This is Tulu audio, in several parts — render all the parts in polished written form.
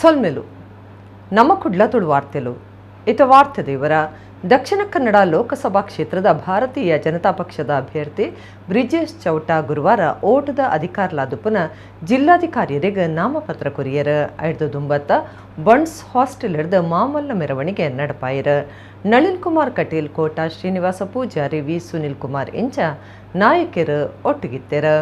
ಸೊಲ್ಮೆಲು ನಮ್ಮ ಕುಡ್ಲ ತುಳು ವಾರ್ತೆಲು. ಇತ ವಾರ್ತೆ ದೇವರ ದಕ್ಷಿಣ ಕನ್ನಡ ಲೋಕಸಭಾ ಕ್ಷೇತ್ರದ ಭಾರತೀಯ ಜನತಾ ಪಕ್ಷದ ಅಭ್ಯರ್ಥಿ ಬ್ರಿಜೇಶ್ ಚೌಟ ಗುರುವಾರ ಓಟದ ಅಧಿಕಾರಲಾದುಪುನ ಜಿಲ್ಲಾಧಿಕಾರಿಯರಿಗೆ ನಾಮಪತ್ರ ಕೊರಿಯರ್. ಐಡ್ದು ದುಂಬತ್ತ ಬಂಡ್ಸ್ ಹಾಸ್ಟೆಲ್ ಹಿಡ್ದು ಮಾಮಲ್ಲ ಮೆರವಣಿಗೆ ನಡಪಾಯರ್. ನಳಿನ್ ಕುಮಾರ್ ಕಟೀಲ್, ಕೋಟ ಶ್ರೀನಿವಾಸ ಪೂಜಾರಿ, ವಿ ಸುನಿಲ್ ಕುಮಾರ್ ಇಂಚ ನಾಯಕರು ಒಟ್ಟುಗಿತ್ತೆರ್.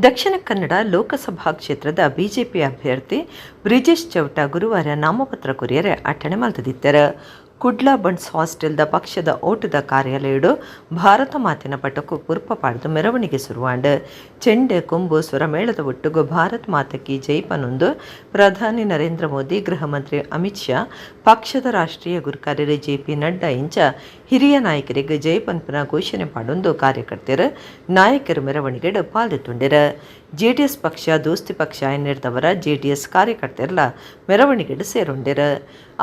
ದಕ್ಷಿಣ ಕನ್ನಡ ಲೋಕಸಭಾ ಕ್ಷೇತ್ರದ ಬಿಜೆಪಿ ಅಭ್ಯರ್ಥಿ ಬ್ರಿಜೇಶ್ ಚೌಟ ಗುರುವಾರ ನಾಮಪತ್ರ ಕೊರಿಯರೆ ಅಟ್ಟಣೆ ಮಲ್ತದಿತ್ತೆರ್. ಕುಡ್ಲ ಬಂಟ್ಸ್ ಹಾಸ್ಟೆಲ್ದ ಪಕ್ಷದ ಓಟದ ಕಾರ್ಯಾಲಯಡು ಭಾರತ ಮಾತಿನ ಪಟಕು ಪುರ್ಪ ಪಾಡ್ದು ಮೆರವಣಿಗೆ ಸುರುವಾಂಡ್. ಚೆಂಡೆ, ಕೊಂಬು, ಸ್ವರಮೇಳದ ಒಟ್ಟುಗು ಭಾರತ್ ಮಾತ ಕಿ ಜೈ ಪನೊಂದು ಪ್ರಧಾನಿ ನರೇಂದ್ರ ಮೋದಿ, ಗೃಹ ಮಂತ್ರಿ ಅಮಿತ್ ಶಾ, ಪಕ್ಷದ ರಾಷ್ಟ್ರೀಯ ಗುರುಕಾರ್ಯರು ಜೆ ಪಿ ನಡ್ಡಾ ಇಂಚ ಹಿರಿಯ ನಾಯಕರಿಗೆ ಜೈ ಪನ್ಪುನ ಘೋಷಣೆ ಪಾಡೊಂದು ಕಾರ್ಯಕರ್ತೆರು, ನಾಯಕರು ಮೆರವಣಿಗೆಡ್ ಪಾಲ್ದೆತ್ತೊಂಡೆರ್. ಜೆಡಿಎಸ್ ಪಕ್ಷ ದೋಸ್ತಿ ಪಕ್ಷ ಎನ್ನೆರ್ದವರ ಜೆಡಿಎಸ್ ಕಾರ್ಯಕರ್ತೆರ್ಲ ಮೆರವಣಿಗೆಡ್ ಸೇರೊಂಡೆರ್.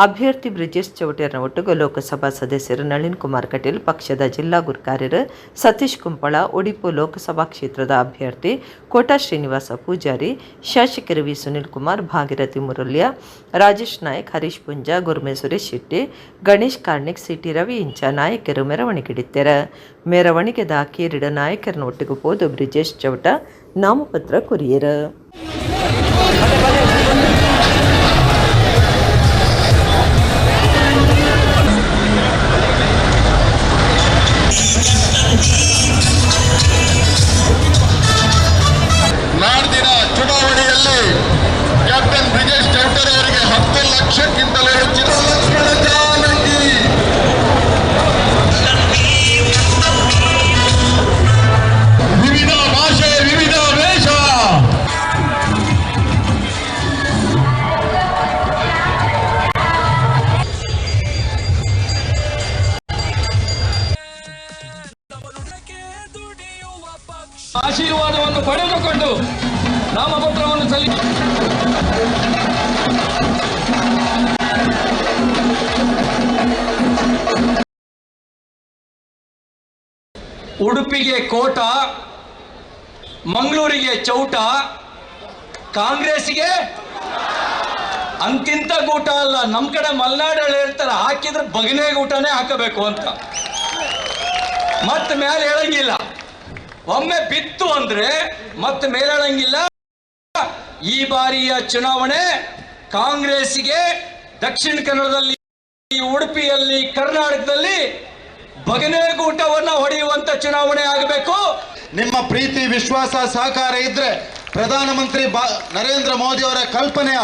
ಅಭ್ಯರ್ಥಿ ಬ್ರಿಜೇಶ್ ಚೌಟೆರ್ನ ಒಟ್ಟುಗು ಲೋಕಸಭಾ ಸದಸ್ಯರು ನಳಿನ್ ಕುಮಾರ್ ಕಟೀಲ್, ಪಕ್ಷದ ಜಿಲ್ಲಾ ಗುರ್ಕಾರ್ಯರು ಸತೀಶ್ ಕುಂಪಳ, ಒಡಿಪು ಲೋಕಸಭಾ ಕ್ಷೇತ್ರದ ಅಭ್ಯರ್ಥಿ ಕೋಟಾ ಶ್ರೀನಿವಾಸ ಪೂಜಾರಿ, ಶಾಸಕರು ವಿ ಸುನಿಲ್ ಕುಮಾರ್, ಭಾಗೀರಥಿ ಮುರಲ್ಯ, ರಾಜೇಶ್ ನಾಯಕ್, ಹರೀಶ್ ಪುಂಜ, ಗುರ್ಮೆ ಸುರೇಶ್ ಶೆಟ್ಟಿ, ಗಣೇಶ್ ಕಾರ್ಣಿಕ್, ಸಿಟಿ ರವಿ ಇಂಚ ನಾಯಕರು ಮೆರವಣಿಗೆಡಿತ್ತೆರ್. ಮೆರವಣಿಗೆದ ಅಕೇರಿಡ್ ನಾಯಕರನ್ನ ಒಟ್ಟಿಗೆ ಪೋದು ಬ್ರಿಜೇಶ್ ಚೌಟ ನಾಮಪತ್ರ ಕೊರಿಯರ್. ನಾಡ್ದಿನ ಚುನಾವಣೆಯಲ್ಲಿ ಕ್ಯಾಪ್ಟನ್ ಬ್ರಿಜೇಶ್ ಚೌಟರ್ ಅವರಿಗೆ 10 ಲಕ್ಷಕ್ಕಿಂತಲೂ ಹೆಚ್ಚಿನ. ಲಕ್ಷ್ಮಣ ಜಾನಕಿ. ವಿವಿಧ ಭಾಷೆ, ವಿವಿಧ ವೇಷ. ಆಶೀರ್ವಾದವನ್ನು ಪಡೆದುಕೊಂಡು ನಾಮಪತ್ರವನ್ನು ಸಲ್ಲಿಸಿ. ಉಡುಪಿಗೆ ಕೋಟ, ಮಂಗಳೂರಿಗೆ ಚೌಟ, ಕಾಂಗ್ರೆಸ್ಗೆ ಅಂತಿಂತ ಗೂಟ ಅಲ್ಲ. ನಮ್ಮ ಕಡೆ ಮಲೆನಾಡಲ್ಲಿ ಹೇಳ್ತಾರೆ, ಹಾಕಿದ್ರೆ ಬಗನೆ ಗೂಟನೇ ಹಾಕಬೇಕು ಅಂತ. ಮತ್ತೆ ಮೇಲೆ ಹೇಳಂಗಿಲ್ಲ. ಒಮ್ಮೆ ಬಿತ್ತು ಅಂದ್ರೆ ಮತ್ತೆ ಮೇಲೇಳಂಗಿಲ್ಲ. ಈ ಬಾರಿಯ ಚುನಾವಣೆ ಕಾಂಗ್ರೆಸ್ಗೆ ದಕ್ಷಿಣ ಕನ್ನಡದಲ್ಲಿ, ಉಡುಪಿಯಲ್ಲಿ, ಕರ್ನಾಟಕದಲ್ಲಿ ಬಗನೇಗೂಟವನ್ನ ಹೊಡೆಯುವಂತ ಚುನಾವಣೆ ಆಗಬೇಕು. ನಿಮ್ಮ ಪ್ರೀತಿ, ವಿಶ್ವಾಸ, ಸಹಕಾರ ಇದ್ರೆ ಪ್ರಧಾನಮಂತ್ರಿ ನರೇಂದ್ರ ಮೋದಿ ಅವರ ಕಲ್ಪನೆಯ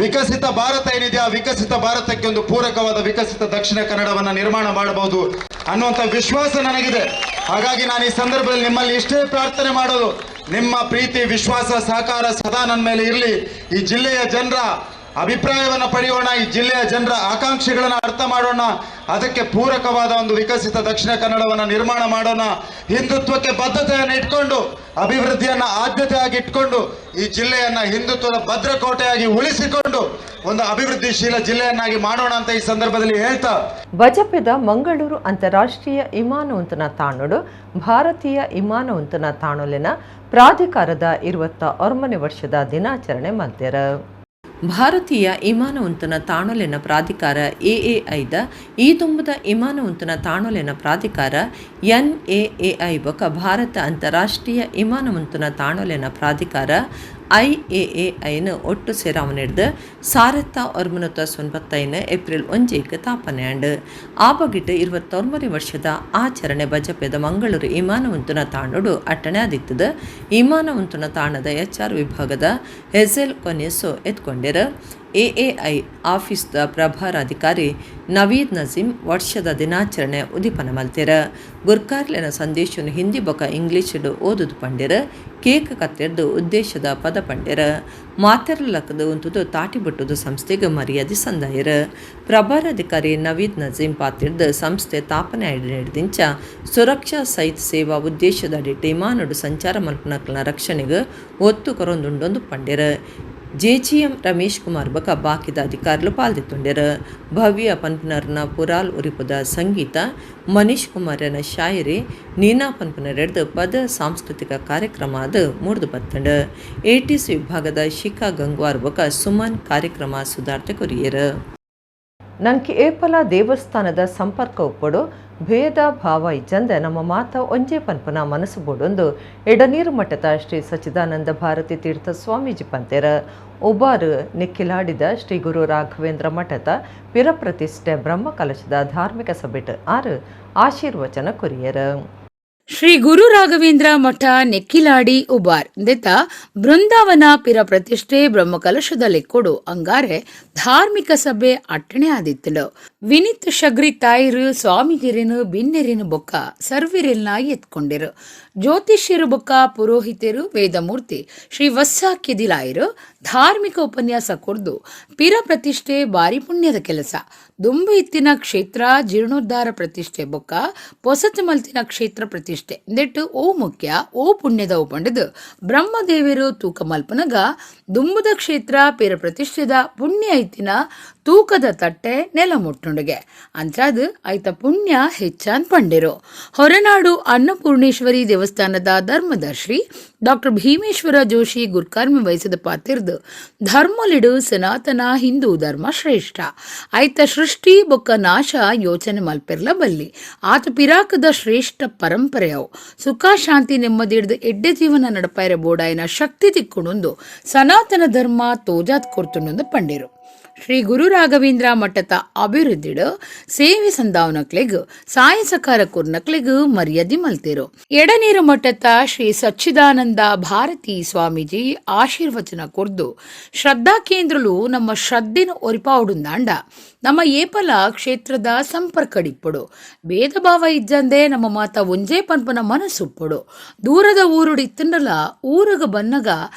ವಿಕಸಿತ ಭಾರತ ಏನಿದೆ, ಆ ವಿಕಸಿತ ಭಾರತಕ್ಕೆ ಒಂದು ಪೂರಕವಾದ ವಿಕಸಿತ ದಕ್ಷಿಣ ಕನ್ನಡವನ್ನ ನಿರ್ಮಾಣ ಮಾಡಬಹುದು ಅನ್ನುವಂಥ ವಿಶ್ವಾಸ ನನಗಿದೆ. ಹಾಗಾಗಿ ನಾನು ಈ ಸಂದರ್ಭದಲ್ಲಿ ನಿಮ್ಮಲ್ಲಿ ಇಷ್ಟೇ ಪ್ರಾರ್ಥನೆ ಮಾಡೋದು, ನಿಮ್ಮ ಪ್ರೀತಿ, ವಿಶ್ವಾಸ, ಸಹಕಾರ ಸದಾ ನನ್ನ ಮೇಲೆ ಇರಲಿ. ಈ ಜಿಲ್ಲೆಯ ಜನರ ಅಭಿಪ್ರಾಯವನ್ನು ಪಡೆಯೋಣ, ಈ ಜಿಲ್ಲೆಯ ಜನರ ಆಕಾಂಕ್ಷೆಗಳನ್ನು ಅರ್ಥ ಮಾಡೋಣ, ಅದಕ್ಕೆ ಪೂರಕವಾದ ಒಂದು ವಿಕಸಿತ ದಕ್ಷಿಣ ಕನ್ನಡವನ್ನು ನಿರ್ಮಾಣ ಮಾಡೋಣ. ಹಿಂದುತ್ವಕ್ಕೆ ಬದ್ಧತೆಯನ್ನು ಇಟ್ಕೊಂಡು, ಅಭಿವೃದ್ಧಿಯನ್ನ ಆದ್ಯತೆಯಾಗಿ ಇಟ್ಕೊಂಡು, ಈ ಜಿಲ್ಲೆಯನ್ನ ಹಿಂದುತ್ವದ ಭದ್ರಕೋಟೆಯಾಗಿ ಉಳಿಸಿಕೊಂಡು ಒಂದು ಅಭಿವೃದ್ಧಿಶೀಲ ಜಿಲ್ಲೆಯನ್ನಾಗಿ ಮಾಡೋಣ ಅಂತ ಈ ಸಂದರ್ಭದಲ್ಲಿ ಹೇಳ್ತಾ. ಬಜಪೆದ ಮಂಗಳೂರು ಅಂತಾರಾಷ್ಟ್ರೀಯ ಇಮಾನವಂತನ ತಾಣೋಡು ಭಾರತೀಯ ಇಮಾನವಂತನ ತಾಣೊಲಿನ ಪ್ರಾಧಿಕಾರದ 29ನೇ ವರ್ಷದ ದಿನಾಚರಣೆ ಮಲ್ತೆರ್. ಭಾರತೀಯ ಇಮಾನವಂತನ ತಾಣೊಲಿನ ಪ್ರಾಧಿಕಾರ ಎಎಐದ ಈ ತುಂಬದ ಇಮಾನವಂತನ ತಾಣೊಲಿನ ಪ್ರಾಧಿಕಾರ ಎನ್ಎಎಐ ಬೊಕ ಭಾರತ ಅಂತಾರಾಷ್ಟ್ರೀಯ ಇಮಾನವಂತನ ತಾಣೊಲಿನ ಪ್ರಾಧಿಕಾರ ಐಎಎಐನ ಒಟ್ಟು ಸೇರಾವಣಿಡ್ದು 1995 ಏಪ್ರಿಲ್ 1ಕ್ಕೆ ತಾಪನೆಯಾಂಡ್. ಆ ಬಗೆಟ್ 29ನೇ ವರ್ಷದ ಆಚರಣೆ ಬಜಪೆದ ಮಂಗಳೂರು ಇಮಾನವಂತನ ತಾಣೋಡು ಅಟ್ಟಣೆ ಆದಿತ್ತದ. ಇಮಾನವಂತನ ತಾಣದ ಎಚ್ಆರ್ ವಿಭಾಗದ ಹೆಜೆಲ್ ಕೊನೆಸೋ ಎತ್ಕೊಂಡೆರ್. ಎಎಐ ಆಫೀಸ್ದ ಪ್ರಭಾರಾಧಿಕಾರಿ ನವೀದ್ ನಜೀಮ್ ವರ್ಷದ ದಿನಾಚರಣೆ ಉದಿಪನ ಮಲ್ತೆರ್. ಗುರ್ಕಾರ್ಲೆನ ಸಂದೇಶನ್ ಹಿಂದಿ ಬೊಕ ಇಂಗ್ಲಿಷ್ಡ್ ಓದುದು ಪಂಡೆರ್. ಕೇಕ್ ಕತ್ತೆರ್ದು ಉದ್ದೇಶದ ಪದ ಪಂಡೆರ್. ಮಾತೆರ್ಲಕದ ಉಂತುದು ತಾಟಿ ಬೊಟ್ಟುದು ಸಂಸ್ಥೆಗ್ ಮರ್ಯಾದೆ ಸಂದಾಯೆರ್. ಪ್ರಭಾರಾಧಿಕಾರಿ ನವೀದ್ ನಜೀಮ್ ಪಾತೆರ್ದ್, ಸಂಸ್ಥೆ ತಾಪನೆ ಆಯಿನೆಡ್ದಿಂಚ ಸುರಕ್ಷಾ ಸಹಿತ ಸೇವಾ ಉದ್ದೇಶದ ಅಡಿಟ್ ಇಮಾನಡ್ ಸಂಚಾರ ಮಲ್ಪುನಕ್ಲೆನ ರಕ್ಷಣೆಗ್ ಒತ್ತು ಕೊರೊಂದುಂಡೊಂದು ಪಂಡೆರ್. ಜೆಜಿಎಂ ರಮೇಶ್ ಕುಮಾರ್ ಬೊಕ ಬಾಕಿದ ಅಧಿಕಾರಿಲು ಪಾಲ್ದಿತ್ತುಂಡೆರ್. ಭವ್ಯ ಪನ್ಪುನರ್ನ ಪುರಾಲ್ ಉರಿಪುದ ಸಂಗೀತ, ಮನೀಶ್ ಕುಮಾರನ ಶಾಯರಿ, ನೀನಾ ಪನ್ಪುನರೆಡ್ದ್ ಪದ ಸಾಂಸ್ಕೃತಿಕ ಕಾರ್ಯಕ್ರಮ ಅದು ಮೂಡ್ದು ಬತ್ತಂಡ್. ಎಟಿಸಿ ವಿಭಾಗದ ಶಿಖಾ ಗಂಗ್ವಾರ್ ಬೊಕ ಸುಮನ್ ಕಾರ್ಯಕ್ರಮ ಸುಧಾರ್ತೆ ಕೊರಿಯೆರ್. ನಂಕಿ ಏಪಲ ದೇವಸ್ಥಾನದ ಸಂಪರ್ಕ ಉಪ್ಪೊಡು, ಭೇದ ಭಾವ ಇಜ್ಜಂದೆ ನಮ್ಮ ಮಾತ ಒಂಜೇ ಪನ್ಪುನ ಮನಸ್ಸು ಬೋಡೊಂದು ಎಡನೀರು ಮಠದ ಶ್ರೀ ಸಚ್ಚಿದಾನಂದ ಭಾರತಿ ತೀರ್ಥ ಸ್ವಾಮೀಜಿ ಪಂತೆರ್. ಉಬಾರು ನಿಕ್ಕಿಲಾಡಿದ ಶ್ರೀ ಗುರು ರಾಘವೇಂದ್ರ ಮಠದ ಪಿರಪ್ರತಿಷ್ಠೆ ಬ್ರಹ್ಮ ಕಲಶದ ಧಾರ್ಮಿಕ ಸಭೆಟ್ ಆರು ಆಶೀರ್ವಚನ ಕೊರಿಯೆರ್. ಶ್ರೀ ಗುರು ರಾಘವೇಂದ್ರ ಮಠ ನೆಕ್ಕಿಲಾಡಿ ಉಬಾರ್ ದೆತ ಬೃಂದಾವನ ಪಿರ ಪ್ರತಿಷ್ಠೆ ಬ್ರಹ್ಮಕಲಶದ ಲೆಕ್ಕೊಡು ಅಂಗಾರೆ ಧಾರ್ಮಿಕ ಸಭೆ ಅಟ್ಟಣೆ ಆದಿತ್ತಲು. ವಿನಿತ್ ಶಗ್ರಿ ತಾಯಿರು ಸ್ವಾಮೀಜಿರೇನು ಬಿನ್ನೆರೇನು ಬೊಕ್ಕ ಸರ್ವಿರೆಲ್ನ ಎತ್ಕೊಂಡಿರು. ಜ್ಯೋತಿಷ್ಯರು ಬೊಕ್ಕ ಪುರೋಹಿತರು ವೇದಮೂರ್ತಿ ಶ್ರೀ ವತ್ಸಾಕ್ಯದಿಲಾಯರು ಧಾರ್ಮಿಕ ಉಪನ್ಯಾಸ ಕೊರ್ದು ಪಿರ ಪ್ರತಿಷ್ಠೆ ಬಾರಿ ಪುಣ್ಯದ ಕೆಲಸ, ದುಂಬು ಇತ್ತಿನ ಕ್ಷೇತ್ರ ಜೀರ್ಣೋದ್ಧಾರ ಪ್ರತಿಷ್ಠೆ ಬೊಕ್ಕ ಪೊಸತು ಮಲ್ತಿನ ಕ್ಷೇತ್ರ ಪ್ರತಿಷ್ಠೆ ನೆಟ್ಟು ಓ ಮುಖ್ಯ ಓ ಪುಣ್ಯದವು ಪಂಡದು ಬ್ರಹ್ಮದೇವರು ತೂಕ ಮಲ್ಪನಗ ದುಂಬುದ ಕ್ಷೇತ್ರ ಪಿರ ಪ್ರತಿಷ್ಠೆದ ಪುಣ್ಯ ಇತ್ತಿನ ತೂಕದ ತಟ್ಟೆ ನೆಲ ಮುಟ್ಟುಂಡುಗೆ ಅಂಚಾದ್ ಐತ ಪುಣ್ಯ ಹೆಚ್ಚಾನ್ ಪಂಡಿರು. ಹೊರನಾಡು ಅನ್ನಪೂರ್ಣೇಶ್ವರಿ ದೇವಸ್ಥಾನದ ಧರ್ಮದರ್ಶಿ ಡಾಕ್ಟರ್ ಭೀಮೇಶ್ವರ ಜೋಶಿ ಗುರ್ಕಾರ್ಮೆ ವಹಿಸಿದ ಪಾತಿರ್ದು ಧರ್ಮಲಿಡು ಸನಾತನ ಹಿಂದೂ ಧರ್ಮ ಶ್ರೇಷ್ಠ, ಐತ ಸೃಷ್ಟಿ ಬೊಕ್ಕ ನಾಶ ಯೋಚನೆ ಮಲ್ಪೆರ್ಲ ಬಲ್ಲಿ, ಆತ ಪಿರಾಕದ ಶ್ರೇಷ್ಠ ಪರಂಪರೆಯವು, ಸುಖ ಶಾಂತಿ ನೆಮ್ಮದಿ ಹಿಡ್ದು ಎಡ್ಡೆ ಜೀವನ ನಡಪಾಯರ ಬೋಡಾಯಿನ ಶಕ್ತಿ ತಿಕ್ಕುಣೊಂದು ಸನಾತನ ಧರ್ಮ ತೋಜಾತ್ ಕೊರ್ತುಂಡೊಂದು ಪಂಡಿರು. ಶ್ರೀ ಗುರು ರಾಘವೇಂದ್ರ ಮಠದ ಅಭಿವೃದ್ಧಿಡು ಸೇವೆ ಸಂದಾವನಕ್ಲೆಗ್ ಸಾಯ ಸಕಾರ ಕುರ್ನಕ್ಲೆಗ್ ಮರ್ಯಾದೆ ಮಲ್ತಿರು. ಎಡನೀರು ಮಠದ ಶ್ರೀ ಸಚ್ಚಿದಾನಂದ ಭಾರತಿ ಸ್ವಾಮೀಜಿ ಆಶೀರ್ವಚನ ಕೊರ್ದು ಶ್ರದ್ಧಾ ಕೇಂದ್ರಲು ನಮ್ಮ ಶ್ರದ್ಧೆನ ಒರಿಪಾವುಡುಂದಾಂಡ ನಮ್ಮ ಏಪಲ ಕ್ಷೇತ್ರದ ಸಂಪರ್ಕಡಿಪ್ಪಡು, ಭೇದ ಭಾವ ಇಜ್ಜಂದೆ ನಮ್ಮ ಮಾತ ಒಂಜೇ ಪನ್ಪನ ಮನಸ್ಸುಪ್ಪಡು, ದೂರದ ಊರುಡು ಇತ್ತಂಡಲ ಊರುಗ ಬನ್ನಗ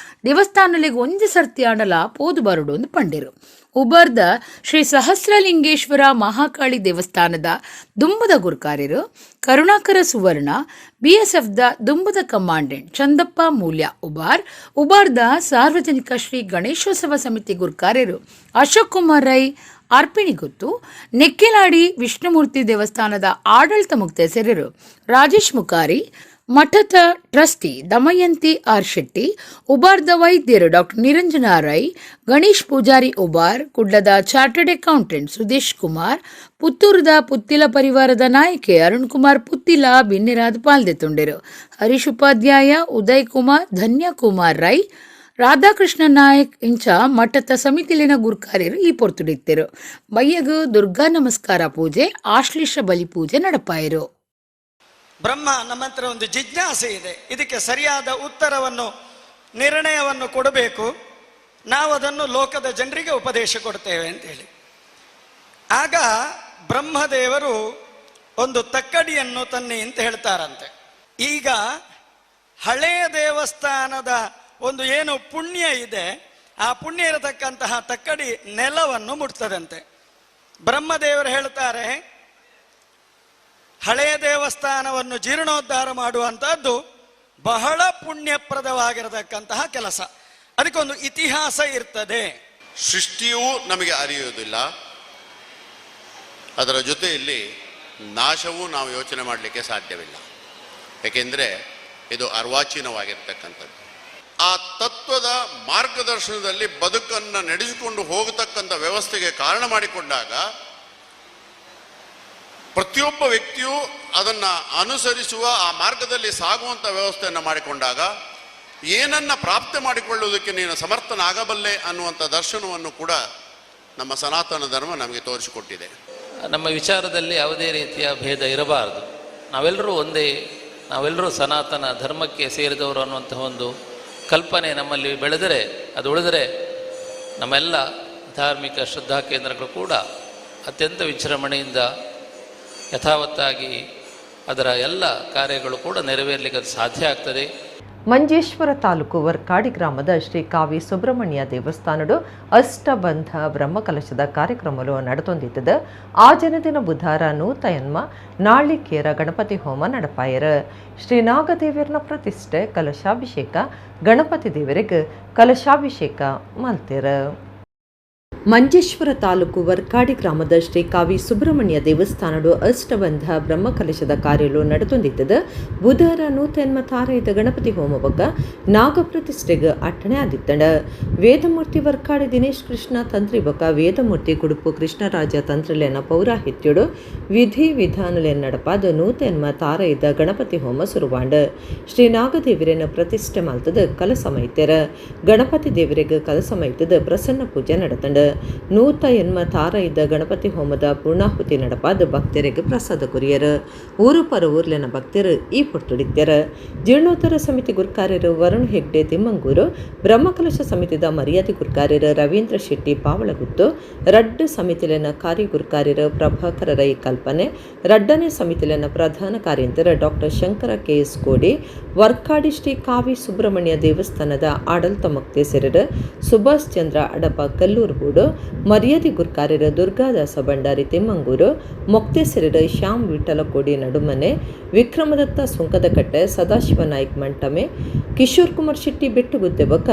ದೇವಸ್ಥಾನಲಿಗೆ ಒಂಜಿ ಸರ್ತಿ ಆಂಡಲ ಪೋದು ಬರುಡು ಅಂದ್ ಪಂಡಿರು. ಉಬರ್ದ ಶ್ರೀ ಸಹಸ್ರಲಿಂಗೇಶ್ವರ ಮಹಾಕಾಳಿ ದೇವಸ್ಥಾನದ ದುಂಬದ ಗುರ್ಕಾರ್ಯರು ಕರುಣಾಕರ ಸುವರ್ಣ, ಬಿಎಸ್ಎಫ್ದ ದುಂಬದ ಕಮಾಂಡೆಂಟ್ ಚಂದಪ್ಪ ಮೂಲ್ಯ ಉಬಾರ್, ಉಬಾರ್ದ ಸಾರ್ವಜನಿಕ ಶ್ರೀ ಗಣೇಶೋತ್ಸವ ಸಮಿತಿ ಗುರ್ಕಾರ್ಯರು ಅಶೋಕ್ ಕುಮಾರ್ ರೈ ಅರ್ಪಿಣಿಗುತ್ತು, ನೆಕ್ಕೆಲಾಡಿ ವಿಷ್ಣುಮೂರ್ತಿ ದೇವಸ್ಥಾನದ ಆಡಳಿತ ಮುಕ್ತೇಸರರು ರಾಜೇಶ್ ಮುಖಾರಿ, ಮಠದ ಟ್ರಸ್ಟಿ ದಮಯಂತಿ ಆರ್ ಶೆಟ್ಟಿ, ಉಬಾರ್ದ ವೈದ್ಯರು ಡಾಕ್ಟರ್ ನಿರಂಜನ ರೈ, ಗಣೇಶ್ ಪೂಜಾರಿ ಉಬಾರ್, ಕುಡ್ಲದ ಚಾರ್ಟರ್ಡ್ ಅಕೌಂಟೆಂಟ್ ಸುದೇಶ್ ಕುಮಾರ್, ಪುತ್ತೂರುದ ಪುತ್ತಿಲ ಪರಿವಾರದ ನಾಯಕೆ ಅರುಣ್ ಕುಮಾರ್ ಪುತ್ತಿಲ ಬಿನ್ನೆರಾದ್ ಪಾಲ್ದೆತ್ತುಂಡೆರು. ಹರೀಶ್ ಉಪಾಧ್ಯಾಯ, ಉದಯ್ ಕುಮಾರ್, ಧನ್ಯ ಕುಮಾರ್ ರೈ, ರಾಧಾಕೃಷ್ಣ ನಾಯಕ್ ಇಂಚ ಮಠದ ಸಮಿತಿಲಿನ ಗುರ್ಕಾರ್ಯರು ಈ ಪೊರ್ತುಡಿತ್ತೆರು. ಬಯ್ಯಗು ದುರ್ಗಾ ನಮಸ್ಕಾರ ಪೂಜೆ, ಆಶ್ಲೇಷ ಬಲಿ ಪೂಜೆ ನಡಪಾಯರು. ಬ್ರಹ್ಮ, ನಮ್ಮ ಹತ್ರ ಒಂದು ಜಿಜ್ಞಾಸೆ ಇದೆ, ಇದಕ್ಕೆ ಸರಿಯಾದ ಉತ್ತರವನ್ನು ನಿರ್ಣಯವನ್ನು ಕೊಡಬೇಕು, ನಾವು ಅದನ್ನು ಲೋಕದ ಜನರಿಗೆ ಉಪದೇಶ ಕೊಡ್ತೇವೆ ಅಂತೇಳಿ. ಆಗ ಬ್ರಹ್ಮದೇವರು ಒಂದು ತಕ್ಕಡಿಯನ್ನು ತನ್ನಿ ಅಂತ ಹೇಳ್ತಾರಂತೆ. ಈಗ ಹಳೆಯ ದೇವಸ್ಥಾನದ ಒಂದು ಏನು ಪುಣ್ಯ ಇದೆ, ಆ ಪುಣ್ಯ ಇರತಕ್ಕಂತಹ ತಕ್ಕಡಿ ನೆಲವನ್ನು ಮುಟ್ತದಂತೆ. ಬ್ರಹ್ಮದೇವರು ಹೇಳ್ತಾರೆ, ಹಳೆಯ ದೇವಸ್ಥಾನವನ್ನು ಜೀರ್ಣೋದ್ಧಾರ ಮಾಡುವಂತಹದ್ದು ಬಹಳ ಪುಣ್ಯಪ್ರದವಾಗಿರತಕ್ಕಂತಹ ಕೆಲಸ, ಅದಕ್ಕೊಂದು ಇತಿಹಾಸ ಇರ್ತದೆ. ಸೃಷ್ಟಿಯೂ ನಮಗೆ ಅರಿಯುವುದಿಲ್ಲ, ಅದರ ಜೊತೆಯಲ್ಲಿ ನಾಶವೂ ನಾವು ಯೋಚನೆ ಮಾಡಲಿಕ್ಕೆ ಸಾಧ್ಯವಿಲ್ಲ. ಏಕೆಂದರೆ ಇದು ಅರ್ವಾಚೀನವಾಗಿರ್ತಕ್ಕಂಥದ್ದು. ಆ ತತ್ವದ ಮಾರ್ಗದರ್ಶನದಲ್ಲಿ ಬದುಕನ್ನು ನಡೆಸಿಕೊಂಡು ಹೋಗತಕ್ಕಂಥ ವ್ಯವಸ್ಥೆಗೆ ಕಾರಣ ಮಾಡಿಕೊಂಡಾಗ ಪ್ರತಿಯೊಬ್ಬ ವ್ಯಕ್ತಿಯೂ ಅದನ್ನು ಅನುಸರಿಸುವ ಆ ಮಾರ್ಗದಲ್ಲಿ ಸಾಗುವಂಥ ವ್ಯವಸ್ಥೆಯನ್ನು ಮಾಡಿಕೊಂಡಾಗ ಏನನ್ನ ಪ್ರಾಪ್ತಿ ಮಾಡಿಕೊಳ್ಳುವುದಕ್ಕೆ ನೀನು ಸಮರ್ಥನಾಗಬಲ್ಲೆ ಅನ್ನುವಂಥ ದರ್ಶನವನ್ನು ಕೂಡ ನಮ್ಮ ಸನಾತನ ಧರ್ಮ ನಮಗೆ ತೋರಿಸಿಕೊಟ್ಟಿದೆ. ನಮ್ಮ ವಿಚಾರದಲ್ಲಿ ಯಾವುದೇ ರೀತಿಯ ಭೇದ ಇರಬಾರದು, ನಾವೆಲ್ಲರೂ ಒಂದೇ, ನಾವೆಲ್ಲರೂ ಸನಾತನ ಧರ್ಮಕ್ಕೆ ಸೇರಿದವರು ಅನ್ನುವಂತಹ ಒಂದು ಕಲ್ಪನೆ ನಮ್ಮಲ್ಲಿ ಬೆಳೆದರೆ, ಅದು ಉಳಿದರೆ ನಮ್ಮೆಲ್ಲ ಧಾರ್ಮಿಕ ಶ್ರದ್ಧಾ ಕೇಂದ್ರಗಳು ಕೂಡ ಅತ್ಯಂತ ವಿಜೃಂಭಣೆಯಿಂದ ಯಥಾವತ್ತಾಗಿ ಅದರ ಎಲ್ಲ ಕಾರ್ಯಗಳು ಕೂಡ ನೆರವೇರಲಿಕ್ಕೆ ಅದು ಸಾಧ್ಯ ಆಗ್ತದೆ. ಮಂಜೇಶ್ವರ ತಾಲೂಕು ವರ್ಕಾಡಿ ಗ್ರಾಮದ ಶ್ರೀ ಕಾವಿ ಸುಬ್ರಹ್ಮಣ್ಯ ದೇವಸ್ಥಾನಡು ಅಷ್ಟಬಂಧ ಬ್ರಹ್ಮಕಲಶದ ಕಾರ್ಯಕ್ರಮಲು ನಡೆತೊಂದಿತ್ತದ. ಆ ಜನದಿನ ಬುಧಾರ ನೂತಯನ್ಮ ನಾಳಿಕೇರ ಗಣಪತಿ ಹೋಮ ನಡಪಾಯರ. ಶ್ರೀ ನಾಗದೇವರನ ಪ್ರತಿಷ್ಠೆ, ಕಲಶಾಭಿಷೇಕ, ಗಣಪತಿ ದೇವರಿಗೆ ಕಲಶಾಭಿಷೇಕ ಮಲ್ತೆರ. ಮಂಜೇಶ್ವರ ತಾಲೂಕು ವರ್ಕಾಡಿ ಗ್ರಾಮದ ಶ್ರೀ ಕಾವಿ ಸುಬ್ರಹ್ಮಣ್ಯ ದೇವಸ್ಥಾನಡು ಅಷ್ಟಬಂಧ ಬ್ರಹ್ಮಕಲಶದ ಕಾರ್ಯಲು ನಡೆತೊಂದಿತ್ತದ. ಬುಧವಾರ ನೂತನ್ಮ ತಾರೈದ ಗಣಪತಿ ಹೋಮ ಬೊಕ್ಕ ನಾಗಪ್ರತಿಷ್ಠೆಗ್ ಅಟ್ಟಣೆ ಆದಿತ್ತಂಡ. ವೇದಮೂರ್ತಿ ವರ್ಕಾಡಿ ದಿನೇಶ್ ಕೃಷ್ಣ ತಂತ್ರಿ ಬೊಕ್ಕ ವೇದಮೂರ್ತಿ ಕುಡುಪು ಕೃಷ್ಣರಾಜ ತಂತ್ರಿಲೆನ ಪೌರಾಹಿತ್ಯಡು ವಿಧಿ ವಿಧಾನಲೆನ್ ನಡಪಾದ ನೂತನ್ಮ ತಾರೈದ ಗಣಪತಿ ಹೋಮ ಸುರುವಾಂಡ. ಶ್ರೀ ನಾಗದೇವರನ್ನ ಪ್ರತಿಷ್ಠೆ ಮಲ್ತದ ಕಲಸ ಮೈತೆರ. ಗಣಪತಿ ದೇವರಿಗೆ ಕಲಸ ಮೈತದ ಪ್ರಸನ್ನ ಪೂಜೆ ನಡತಂಡ. ನೂತ ಎನ್ಮ ತಾರೈದ ಗಣಪತಿ ಹೋಮದ ಪೂರ್ಣಾಹುತಿ ನಡಪಾದ ಭಕ್ತರಿಗೆ ಪ್ರಸಾದ ಕೊರಿಯರು. ಊರು ಪರ ಊರ್ಲೆನ ಭಕ್ತರು ಈ ಪುರ್ತುಡಿತ್ಯರ. ಜೀರ್ಣೋತ್ತರ ಸಮಿತಿ ಗುರ್ಕಾರ್ಯರು ವರುಣ್ ಹೆಗ್ಡೆ ತಿಮ್ಮಂಗೂರು, ಬ್ರಹ್ಮಕಲಶ ಸಮಿತಿದ ಮರ್ಯಾದೆ ಗುರ್ಕಾರ್ಯರು ರವೀಂದ್ರ ಶೆಟ್ಟಿ ಪಾವಳಗುತ್ತು, ರಡ್ಡು ಸಮಿತಿಲೆನ ಕಾರ್ಯ ಗುರ್ಕಾರ್ಯರು ಪ್ರಭಾಕರ ರೈ ಕಲ್ಪನೆ, ರಡ್ಡನೇ ಸಮಿತಿಲೆನ ಪ್ರಧಾನ ಕಾರ್ಯಂತರ ಡಾಕ್ಟರ್ ಶಂಕರ ಕೆಎಸ್ ಕೋಡಿ, ವರ್ಕಾಡಿ ಶ್ರೀ ಕಾವಿ ಸುಬ್ರಹ್ಮಣ್ಯ ದೇವಸ್ಥಾನದ ಆಡಳಿತ ಮೊಕ್ತೇಸರರು ಸುಭಾಷ್ ಚಂದ್ರ ಅಡಪ ಕಲ್ಲೂರು ಬೂಡು, ಮರ್ಯಾದೆ ಗುರ್ಕಾರ್ಯರು ದುರ್ಗಾದಾಸ ಭಂಡಾರಿ ತಿಮ್ಮಂಗೂರು, ಮೊಕ್ತೇಸರರು ಶ್ಯಾಮ್ ವಿಠಲಕೋಡಿ ನಡುಮನೆ, ವಿಕ್ರಮದತ್ತ ಸುಂಕದಕಟ್ಟೆ, ಸದಾಶಿವ ನಾಯ್ಕ್ ಮಂಟಮೆ, ಕಿಶೋರ್ ಕುಮಾರ್ ಶೆಟ್ಟಿ ಬೆಟ್ಟುಗುದ್ದೆ ಬೊಕ್ಕ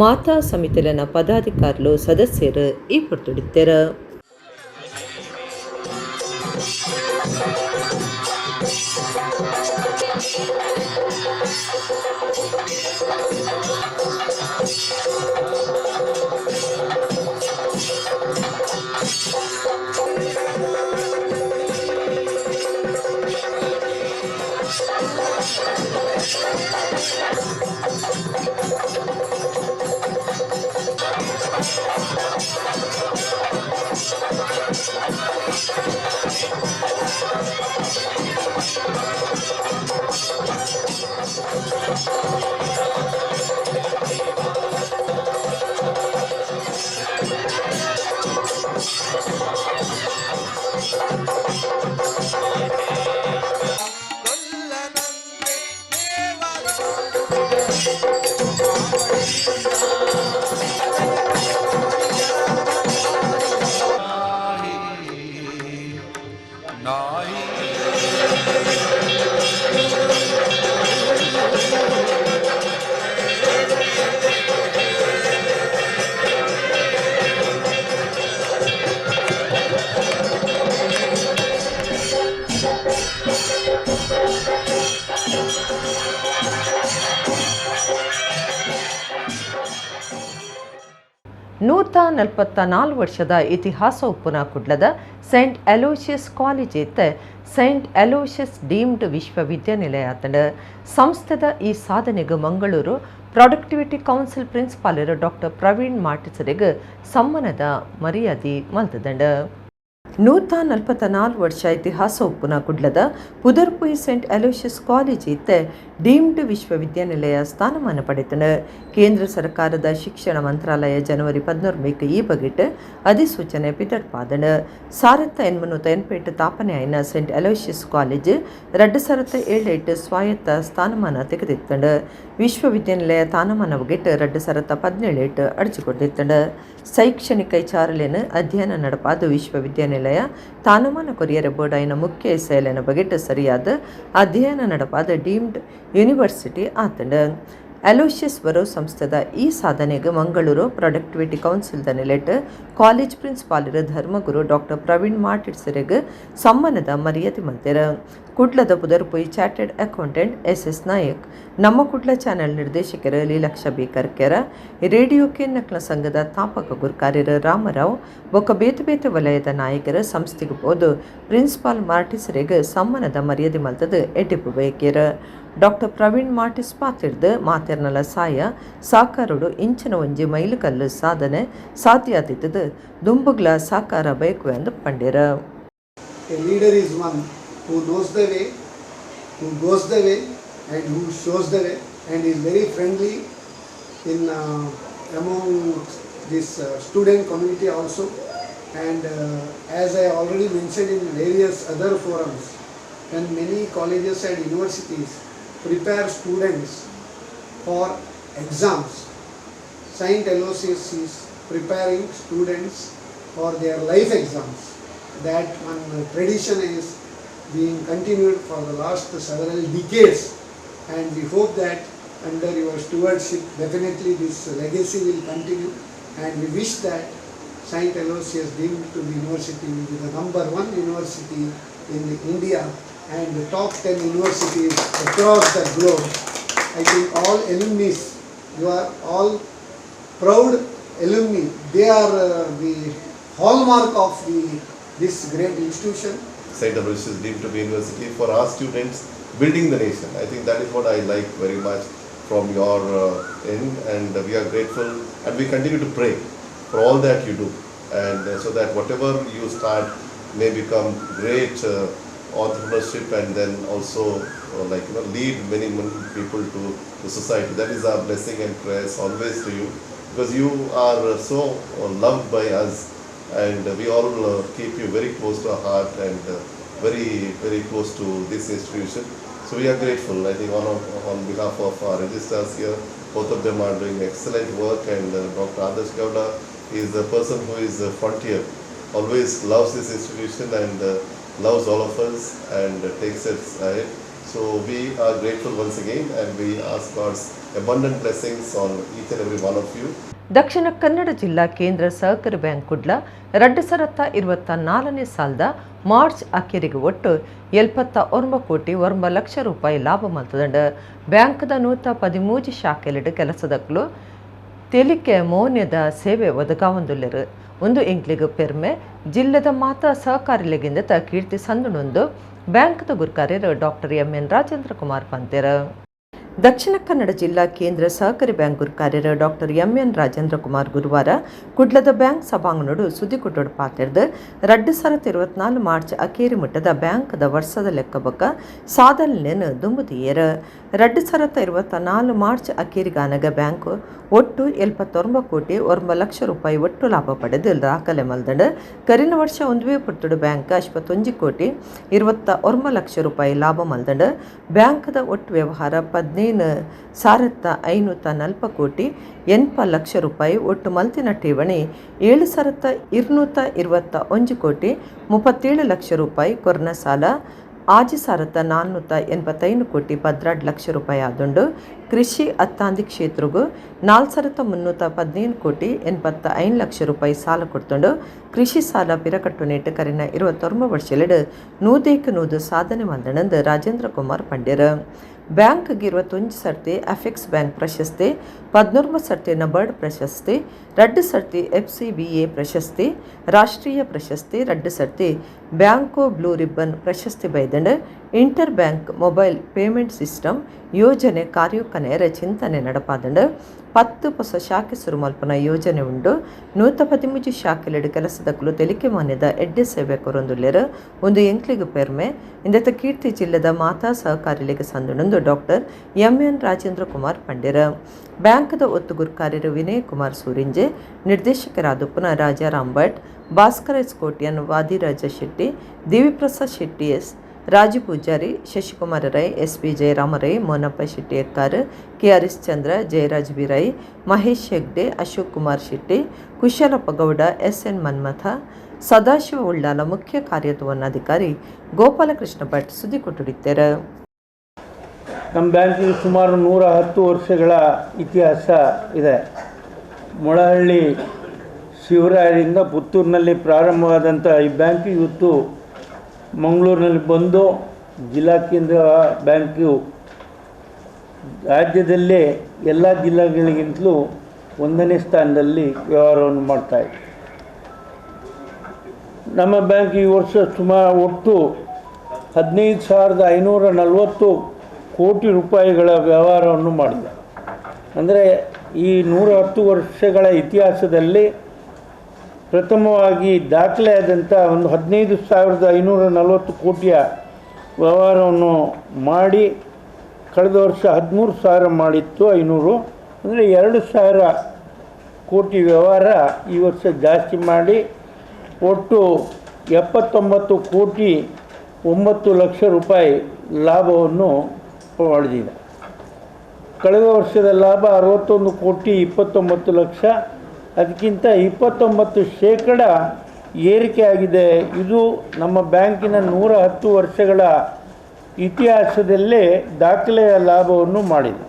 ಮಾತಾ ಸಮಿತಿಲೆನ ಪದಾಧಿಕಾರಿಲು ಸದಸ್ಯರು ಈ ಪೊರ್ತುಡಿತ್ತೆರ್. 144 ವರ್ಷದ ಇತಿಹಾಸ ಉಪ್ಪುನ ಕುಡ್ಲದ ಸೈಂಟ್ ಅಲೋಷಿಯಸ್ ಕಾಲೇಜ್ ಇತ್ತ ಸೈಂಟ್ ಅಲೋಷಿಯಸ್ ಡೀಮ್ಡ್ ವಿಶ್ವವಿದ್ಯಾನಿಲಯ ಆತಂಡ. ಸಂಸ್ಥೆದ ಈ ಸಾಧನೆಗೆ ಮಂಗಳೂರು ಪ್ರೊಡಕ್ಟಿವಿಟಿ ಕೌನ್ಸಿಲ್ ಪ್ರಿನ್ಸಿಪಾಲರು ಡಾಕ್ಟರ್ ಪ್ರವೀಣ್ ಮಾಟಿಸರಿಗೆ ಸಮ್ಮಾನದ ಮರ್ಯಾದೆ ಮಲ್ತದಂಡ. 144 ವರ್ಷ ಇತಿಹಾಸ ಉಪ್ಪುನ ಕುಡ್ಲದ ಪುದರ್ಪುಯಿ ಸೆಂಟ್ ಅಲೋಷಿಯಸ್ ಕಾಲೇಜ್ ಇತ್ತ ಡೀಮ್ಡ್ ವಿಶ್ವವಿದ್ಯಾನಿಲಯ ಸ್ಥಾನಮಾನ ಪಡೆತನ. ಕೇಂದ್ರ ಸರ್ಕಾರದ ಶಿಕ್ಷಣ ಮಂತ್ರಾಲಯ ಜನವರಿ 11 ಈ ಬಗೆಟ್ ಅಧಿಸೂಚನೆ ಪಿದಡ್ಪಾದಣ. 1888 ತಾಪನೆ ಆಯಿನ ಸೆಂಟ್ ಅಲೋಷಿಯಸ್ ಕಾಲೇಜ್ 2007 ಸ್ವಾಯತ್ತ ಸ್ಥಾನಮಾನ ತೆಗೆದಿತ್ತಂಡ. ವಿಶ್ವವಿದ್ಯಾನಿಲಯ ತಾನಮಾನ ಬಗೆಟ್ 2017 ಅರ್ಜಿ ಕೊಡ್ದಿತ್ತಂಡ. ಶೈಕ್ಷಣಿಕ ವಿಚಾರಲೇನ ಅಧ್ಯಯನ ನಡಪಾದ ವಿಶ್ವವಿದ್ಯಾನಿಲಯ ತಾನಮಾನ ಕೊರಿಯರ ಬೋರ್ಡ್ ಮುಖ್ಯ ಸೇಲೆನ ಬಗೆಟ್ ಸರಿಯಾದ ಅಧ್ಯಯನ ನಡಪಾದ ಡೀಮ್ಡ್ ಯೂನಿವರ್ಸಿಟಿ ಆತಂಡ. ಅಲೋಷಿಯಸ್ ಬರೋ ಸಂಸ್ಥೆದ ಈ ಸಾಧನೆಗೆ ಮಂಗಳೂರು ಪ್ರೊಡಕ್ಟಿವಿಟಿ ಕೌನ್ಸಿಲ್ದ ನೆಲೆಟ್ ಕಾಲೇಜ್ ಪ್ರಿನ್ಸಿಪಾಲರು ಧರ್ಮಗುರು ಡಾಕ್ಟರ್ ಪ್ರವೀಣ್ ಮಾಟಿಡ್ಸರೆಗ್ ಸಮ್ಮಾನದ ಮರ್ಯಾದೆ ಮಲ್ತೆರ್. ಕುಡ್ಲದ ಪುದರ್ಪುಯಿ chartered accountant S S Nayak, ನಮ್ಮ ಕುಡ್ಲ ಚಾನೆಲ್ ನಿರ್ದೇಶಕರು ಲೀಲಕ್ಷ ಬಿ ಕರ್ಕೆರ, ರೇಡಿಯೋ ಕೆನ್ನಕ್ಲ ಸಂಘದ ತಾಪಕ ಗುರ್ಕಾರ್ಯರು ರಾಮರಾವ್ ಬೊಕ್ಕ ಬೇತೆ ಬೇತೆ ವಲಯದ ನಾಯಕರು ಸಂಸ್ಥೆಗೆ ಪೋದು ಪ್ರಿನ್ಸಿಪಾಲ್ ಮಾರ್ಟಿಸರೆಗ್ ಸಮ್ಮಾನದ ಮರ್ಯಾದೆ ಮಲ್ತದ ಎಡ್ಡಿಪು ಬಯಕೆರ್. ಡಾಕ್ಟರ್ ಪ್ರವೀಣ್ ಮಾರ್ಟಿಸ್ ಪಾತಿರ್ದು ಮಾತೆರ್ನಲ ಸಾಯ ಸಾಕಾರುಡು ಇಂಚಿನ ಒಂಜಿ ಮೈಲುಕಲ್ಲು ಸಾಧನೆ ಸಾಧ್ಯ ಆದಿತ್ತದು ದುಂಬುಗ್ಲ ಸಾಕಾರ ಬಯಕುವೆ ಅಂದು ಪಂಡೇರ. A leader is one who knows the way, who goes the way, and who shows the way, and is very friendly in among this student community also. And as I already mentioned in various other forums, when many colleges and universities prepare students for exams. Saint Aloysius is preparing students for their life exams. That one tradition is being continued for the last several decades, and we hope that under your stewardship definitely this legacy will continue, and we wish that Saint Aloysius deemed to be university will be the number 1 university in India and the top 10 universities across the globe. I think all alumni, you are all proud alumni. They are the hallmark of this great institution. Saint Aloysius deemed to be university for our students, building the nation. I think that is what I like very much from your end, and we are grateful, and we continue to pray for all that you do, and so that whatever you start may become great entrepreneurship, and then also lead many, many people to the society. That is our blessing and prayers always to you, because you are so loved by us, and we all keep you very close to our heart and very, very close to this institution. So we are grateful. I think on behalf of our registrars here, both of them are doing excellent work, and Dr. Adarsh Gowda is the person who is a frontier, always loves this institution and loves all of us and takes us ahead. So we are grateful once again, and we ask God's abundant blessings on each and every one of you. Dakshina Kannada ಜಿಲ್ಲಾ ಕೇಂದ್ರ ಸಹಕಾರಿ ಬ್ಯಾಂಕ್ ಕುಡ್ಲ 2024ನೇ ಸಾಲದ ಮಾರ್ಚ್ ಅಖೇರಿಗೆ ಒಟ್ಟು 79 ಕೋಟಿ 9 ಲಕ್ಷ ರೂಪಾಯಿ ಲಾಭ ಮಲ್ತದಂಡ. ಬ್ಯಾಂಕ್ದ 113 ಶಾಖೆಲಿಡು ಕೆಲಸದಕ್ಲು ತೆಲಿಕೆ ಮೌನ್ಯದ ಸೇವೆ ಒದಗಾವೊಂದುಲ್ಲೆರ್. ಒಂದು ಎಂಕ್ಲಿಗ್ ಪೆರ್ಮೆ, ಜಿಲ್ಲೆದ ಮಾತ ಸಹಕಾರಿಲೆಗಿಂದ ಕೀರ್ತಿ ಸಂದುಣೊಂದು ಬ್ಯಾಂಕ್ದ ಗುರ್ಕಾರ್ಯರು ಡಾಕ್ಟರ್ ಎಂ.ಎನ್. ರಾಜೇಂದ್ರ ಕುಮಾರ್ ಪಂತೆರ್. ದಕ್ಷಿಣ ಕನ್ನಡ ಜಿಲ್ಲಾ ಕೇಂದ್ರ ಸಹಕಾರಿ ಬ್ಯಾಂಕ್ ಗುರ್ಕಾರ್ಯರು ಡಾಕ್ಟರ್ ಎಂ.ಎನ್. ರಾಜೇಂದ್ರ ಕುಮಾರ್ ಗುರುವಾರ ಕುಡ್ಲದ ಬ್ಯಾಂಕ್ ಸಭಾಂಗಣಡು ಸುದ್ದಿಕೊಟ್ಟೋಡು ಪಾತೆರ್ದು, 2024 ಮಾರ್ಚ್ ಅಕೇರಿ ಮಟ್ಟದ ಬ್ಯಾಂಕ್ದ ವರ್ಷದ ಲೆಕ್ಕ ಬೊಕ್ಕ ಸಾಧನೆಯನ್ನು ದುಂಬುದಿಯೇರ್. 2024 ಮಾರ್ಚ್ ಅಕೇರಿಗಾನಗ ಬ್ಯಾಂಕ್ ಒಟ್ಟು 79 ಕೋಟಿ 9 ಲಕ್ಷ ರೂಪಾಯಿ ಒಟ್ಟು ಲಾಭ ಪಡೆದು ದಾಖಲೆ ಮಲ್ದಂಡ್. ಕರಿನ ವರ್ಷ ಒಂದುವೇ ಪೊರ್ತುಡು ಬ್ಯಾಂಕ್ 51 ಕೋಟಿ 29 ಲಕ್ಷ ರೂಪಾಯಿ ಲಾಭ ಮಲ್ದಂಡ್. ಬ್ಯಾಂಕ್ದ ಒಟ್ಟು ವ್ಯವಹಾರ 15,540 ಕೋಟಿ 80 ಲಕ್ಷ ರೂಪಾಯಿ. ಒಟ್ಟು ಮಲ್ತಿನ ಠೇವಣಿ 7,221 ಕೋಟಿ 37 ಲಕ್ಷ ರೂಪಾಯಿ. ಕೊರ್ನ ಸಾಲ 6,485 ಕೋಟಿ 12 ಲಕ್ಷ ರೂಪಾಯಿ ಆದುಂಡು. ಕೃಷಿ ಅತ್ತಾಂದಿ ಕ್ಷೇತ್ರಗು 4,315 ಕೋಟಿ 85 ಲಕ್ಷ ರೂಪಾಯಿ ಸಾಲ ಕೊಡ್ತುಂಡು. ಕೃಷಿ ಸಾಲ ಪಿರಕಟ್ಟು ನೇಟ್ ಕರಿನ 29 ವರ್ಷಲೆಡ್ 100ಕ್ಕೆ 100 ಸಾಧನೆ ಮಲ್ದಣಂದು ರಾಜೇಂದ್ರ ಕುಮಾರ್ ಪಂಡೆರ್. ಬ್ಯಾಂಕ್ಗೆ 21 ಸರ್ತಿ ಅಫೆಕ್ಸ್ ಬ್ಯಾಂಕ್ ಪ್ರಶಸ್ತಿ, 19 ಸರ್ತಿ ನಬಾರ್ಡ್ ಪ್ರಶಸ್ತಿ, 2 ಸರ್ತಿ ಎಫ್ಸಿಬಿಎ ಪ್ರಶಸ್ತಿ, ರಾಷ್ಟ್ರೀಯ ಪ್ರಶಸ್ತಿ, 2 ಸರ್ತಿ ಬ್ಯಾಂಕೋ ಬ್ಲೂ ರಿಬ್ಬನ್ ಪ್ರಶಸ್ತಿ ಬೈದಂಡ್. Inter bank mobile payment system ಯೋಜನೆ ಕಾರ್ಯೋಕನೆಯರ ಚಿಂತನೆ ನಡಪಾದಂಡ್. 10 ಹೊಸ ಶಾಖೆ ಸುರುಮಲ್ಪನ ಯೋಜನೆ ಉಂಡು. 113 ಶಾಖೆಲೆಡ್ ಕೆಲಸದಕುಲು ತೆಲಿಕೆ ಮಾನ್ಯದ ಎಡ್ಡೆ ಸೇವೆ ಕೊರೊಂದುಲ್ಲೆರ್. ಒಂದು ಎಂಕ್ಲಿಗ್ ಪೆರ್ಮೆ, ಇಂದೆತ ಕೀರ್ತಿ ಜಿಲ್ಲೆದ ಮಾತಾ ಸಹಕಾರಿಲೆಗ್ ಸಂದುಣಂದು ಡಾಕ್ಟರ್ ಎಂ.ಎನ್. ರಾಜೇಂದ್ರ ಕುಮಾರ್ ಪಂಡೆರ್. ಬ್ಯಾಂಕ್ದ ಒತ್ತು ಗುರ್ಕಾರ್ಯರು ವಿನಯ್ ಕುಮಾರ್ ಸೂರಿಂಜೆ, ನಿರ್ದೇಶಕರಾದುಪ್ಪುನ Rajaram Bhat, Bhaskara S Kotian, Vadiraja Shetty, Deviprasad Shetty S, Raju Poojary, Shashikumara Rai, S P Jayarama Rai, Monappa Shetty Ekkar, K R S Chandra, Jayaraj B Rai, Mahesh Hegde, Ashok Kumar Shetty, Kushalappa Gowda, S N Manmatha, Sadashiva Ullal, ಮುಖ್ಯ ಕಾರ್ಯನಿರ್ವಹಣಾಧಿಕಾರಿ ಗೋಪಾಲಕೃಷ್ಣ ಭಟ್ ಸುದ್ದಿ ಕೊಟ್ಟುಡಿದ್ದಾರೆ. ನಮ್ಮ ಬ್ಯಾಂಕಿಗೆ ಸುಮಾರು 110 ವರ್ಷಗಳ ಇತಿಹಾಸ ಇದೆ. ಮೊಳಹಳ್ಳಿ ಶಿವರಾಯರಿಂದ ಪುತ್ತೂರಿನಲ್ಲಿ ಪ್ರಾರಂಭವಾದಂಥ ಈ ಬ್ಯಾಂಕು ಇವತ್ತು ಮಂಗಳೂರಿನಲ್ಲಿ ಬಂದು ಜಿಲ್ಲಾ ಕೇಂದ್ರ ಬ್ಯಾಂಕು ರಾಜ್ಯದಲ್ಲೇ ಎಲ್ಲ ಜಿಲ್ಲೆಗಳಿಗಿಂತಲೂ ಒಂದನೇ ಸ್ಥಾನದಲ್ಲಿ ವ್ಯವಹಾರವನ್ನು ಮಾಡ್ತಾಯಿದೆ. ನಮ್ಮ ಬ್ಯಾಂಕ್ ಈ ವರ್ಷ ಸುಮಾರು ಒಟ್ಟು 15,540 ಕೋಟಿ ರೂಪಾಯಿಗಳ ವ್ಯವಹಾರವನ್ನು ಮಾಡಿದೆ. ಅಂದರೆ ಈ 110 ವರ್ಷಗಳ ಇತಿಹಾಸದಲ್ಲಿ ಪ್ರಥಮವಾಗಿ ದಾಖಲೆಯಾದಂಥ ಒಂದು 15,540 ಕೋಟಿಯ ವ್ಯವಹಾರವನ್ನು ಮಾಡಿ, ಕಳೆದ ವರ್ಷ 13,000 ಮಾಡಿತ್ತು 500, ಅಂದರೆ 2,000 ಕೋಟಿ ವ್ಯವಹಾರ ಈ ವರ್ಷ ಜಾಸ್ತಿ ಮಾಡಿ ಒಟ್ಟು 79 ಕೋಟಿ 9 ಲಕ್ಷ ರೂಪಾಯಿ ಲಾಭವನ್ನು ಪಡೆದಿದೆ. ಕಳೆದ ವರ್ಷದ ಲಾಭ 61 ಕೋಟಿ 29 ಲಕ್ಷ. ಅದಕ್ಕಿಂತ 29% ಏರಿಕೆಯಾಗಿದೆ. ಇದು ನಮ್ಮ ಬ್ಯಾಂಕಿನ 110 ವರ್ಷಗಳ ಇತಿಹಾಸದಲ್ಲೇ ದಾಖಲೆಯ ಲಾಭವನ್ನು ಮಾಡಿದೆ.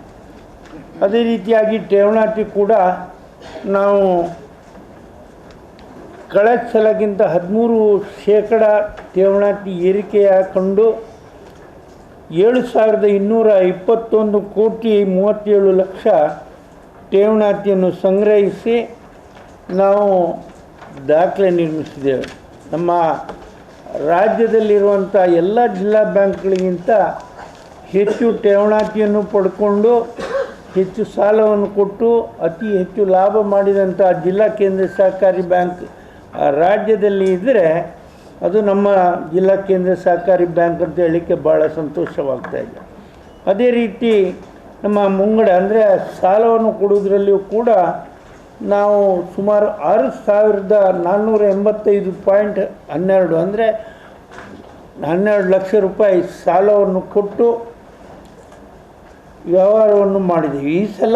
ಅದೇ ರೀತಿಯಾಗಿ ಠೇವಣಾತಿ ಕೂಡ ನಾವು ಕಳೆದ ಸಲಕ್ಕಿಂತ 13% ಠೇವಣಾತಿ ಏರಿಕೆಯ ಕಂಡು 7,221 ಕೋಟಿ 37 ಲಕ್ಷ ಠೇವಣಾತಿಯನ್ನು ಸಂಗ್ರಹಿಸಿ ನಾವು ದಾಖಲೆ ನಿರ್ಮಿಸಿದ್ದೇವೆ. ನಮ್ಮ ರಾಜ್ಯದಲ್ಲಿರುವಂಥ ಎಲ್ಲ ಜಿಲ್ಲಾ ಬ್ಯಾಂಕ್ಗಳಿಗಿಂತ ಹೆಚ್ಚು ಠೇವಣಾತಿಯನ್ನು ಪಡ್ಕೊಂಡು, ಹೆಚ್ಚು ಸಾಲವನ್ನು ಕೊಟ್ಟು, ಅತಿ ಹೆಚ್ಚು ಲಾಭ ಮಾಡಿದಂಥ ಜಿಲ್ಲಾ ಕೇಂದ್ರ ಸಹಕಾರಿ ಬ್ಯಾಂಕ್ ರಾಜ್ಯದಲ್ಲಿ ಇದ್ದರೆ ಅದು ನಮ್ಮ ಜಿಲ್ಲಾ ಕೇಂದ್ರ ಸಹಕಾರಿ ಬ್ಯಾಂಕ್ ಅಂತ ಹೇಳಲಿಕ್ಕೆ ಭಾಳ ಸಂತೋಷವಾಗ್ತಾ ಇದೆ. ಅದೇ ರೀತಿ ನಮ್ಮ ಮುಂಗಡ, ಅಂದರೆ ಸಾಲವನ್ನು ಕೊಡುವುದರಲ್ಲಿಯೂ ಕೂಡ ನಾವು ಸುಮಾರು 6,485.12, ಅಂದರೆ 12 ಲಕ್ಷ ರೂಪಾಯಿ ಸಾಲವನ್ನು ಕೊಟ್ಟು ವ್ಯವಹಾರವನ್ನು ಮಾಡಿದ್ದೀವಿ. ಈ ಸಲ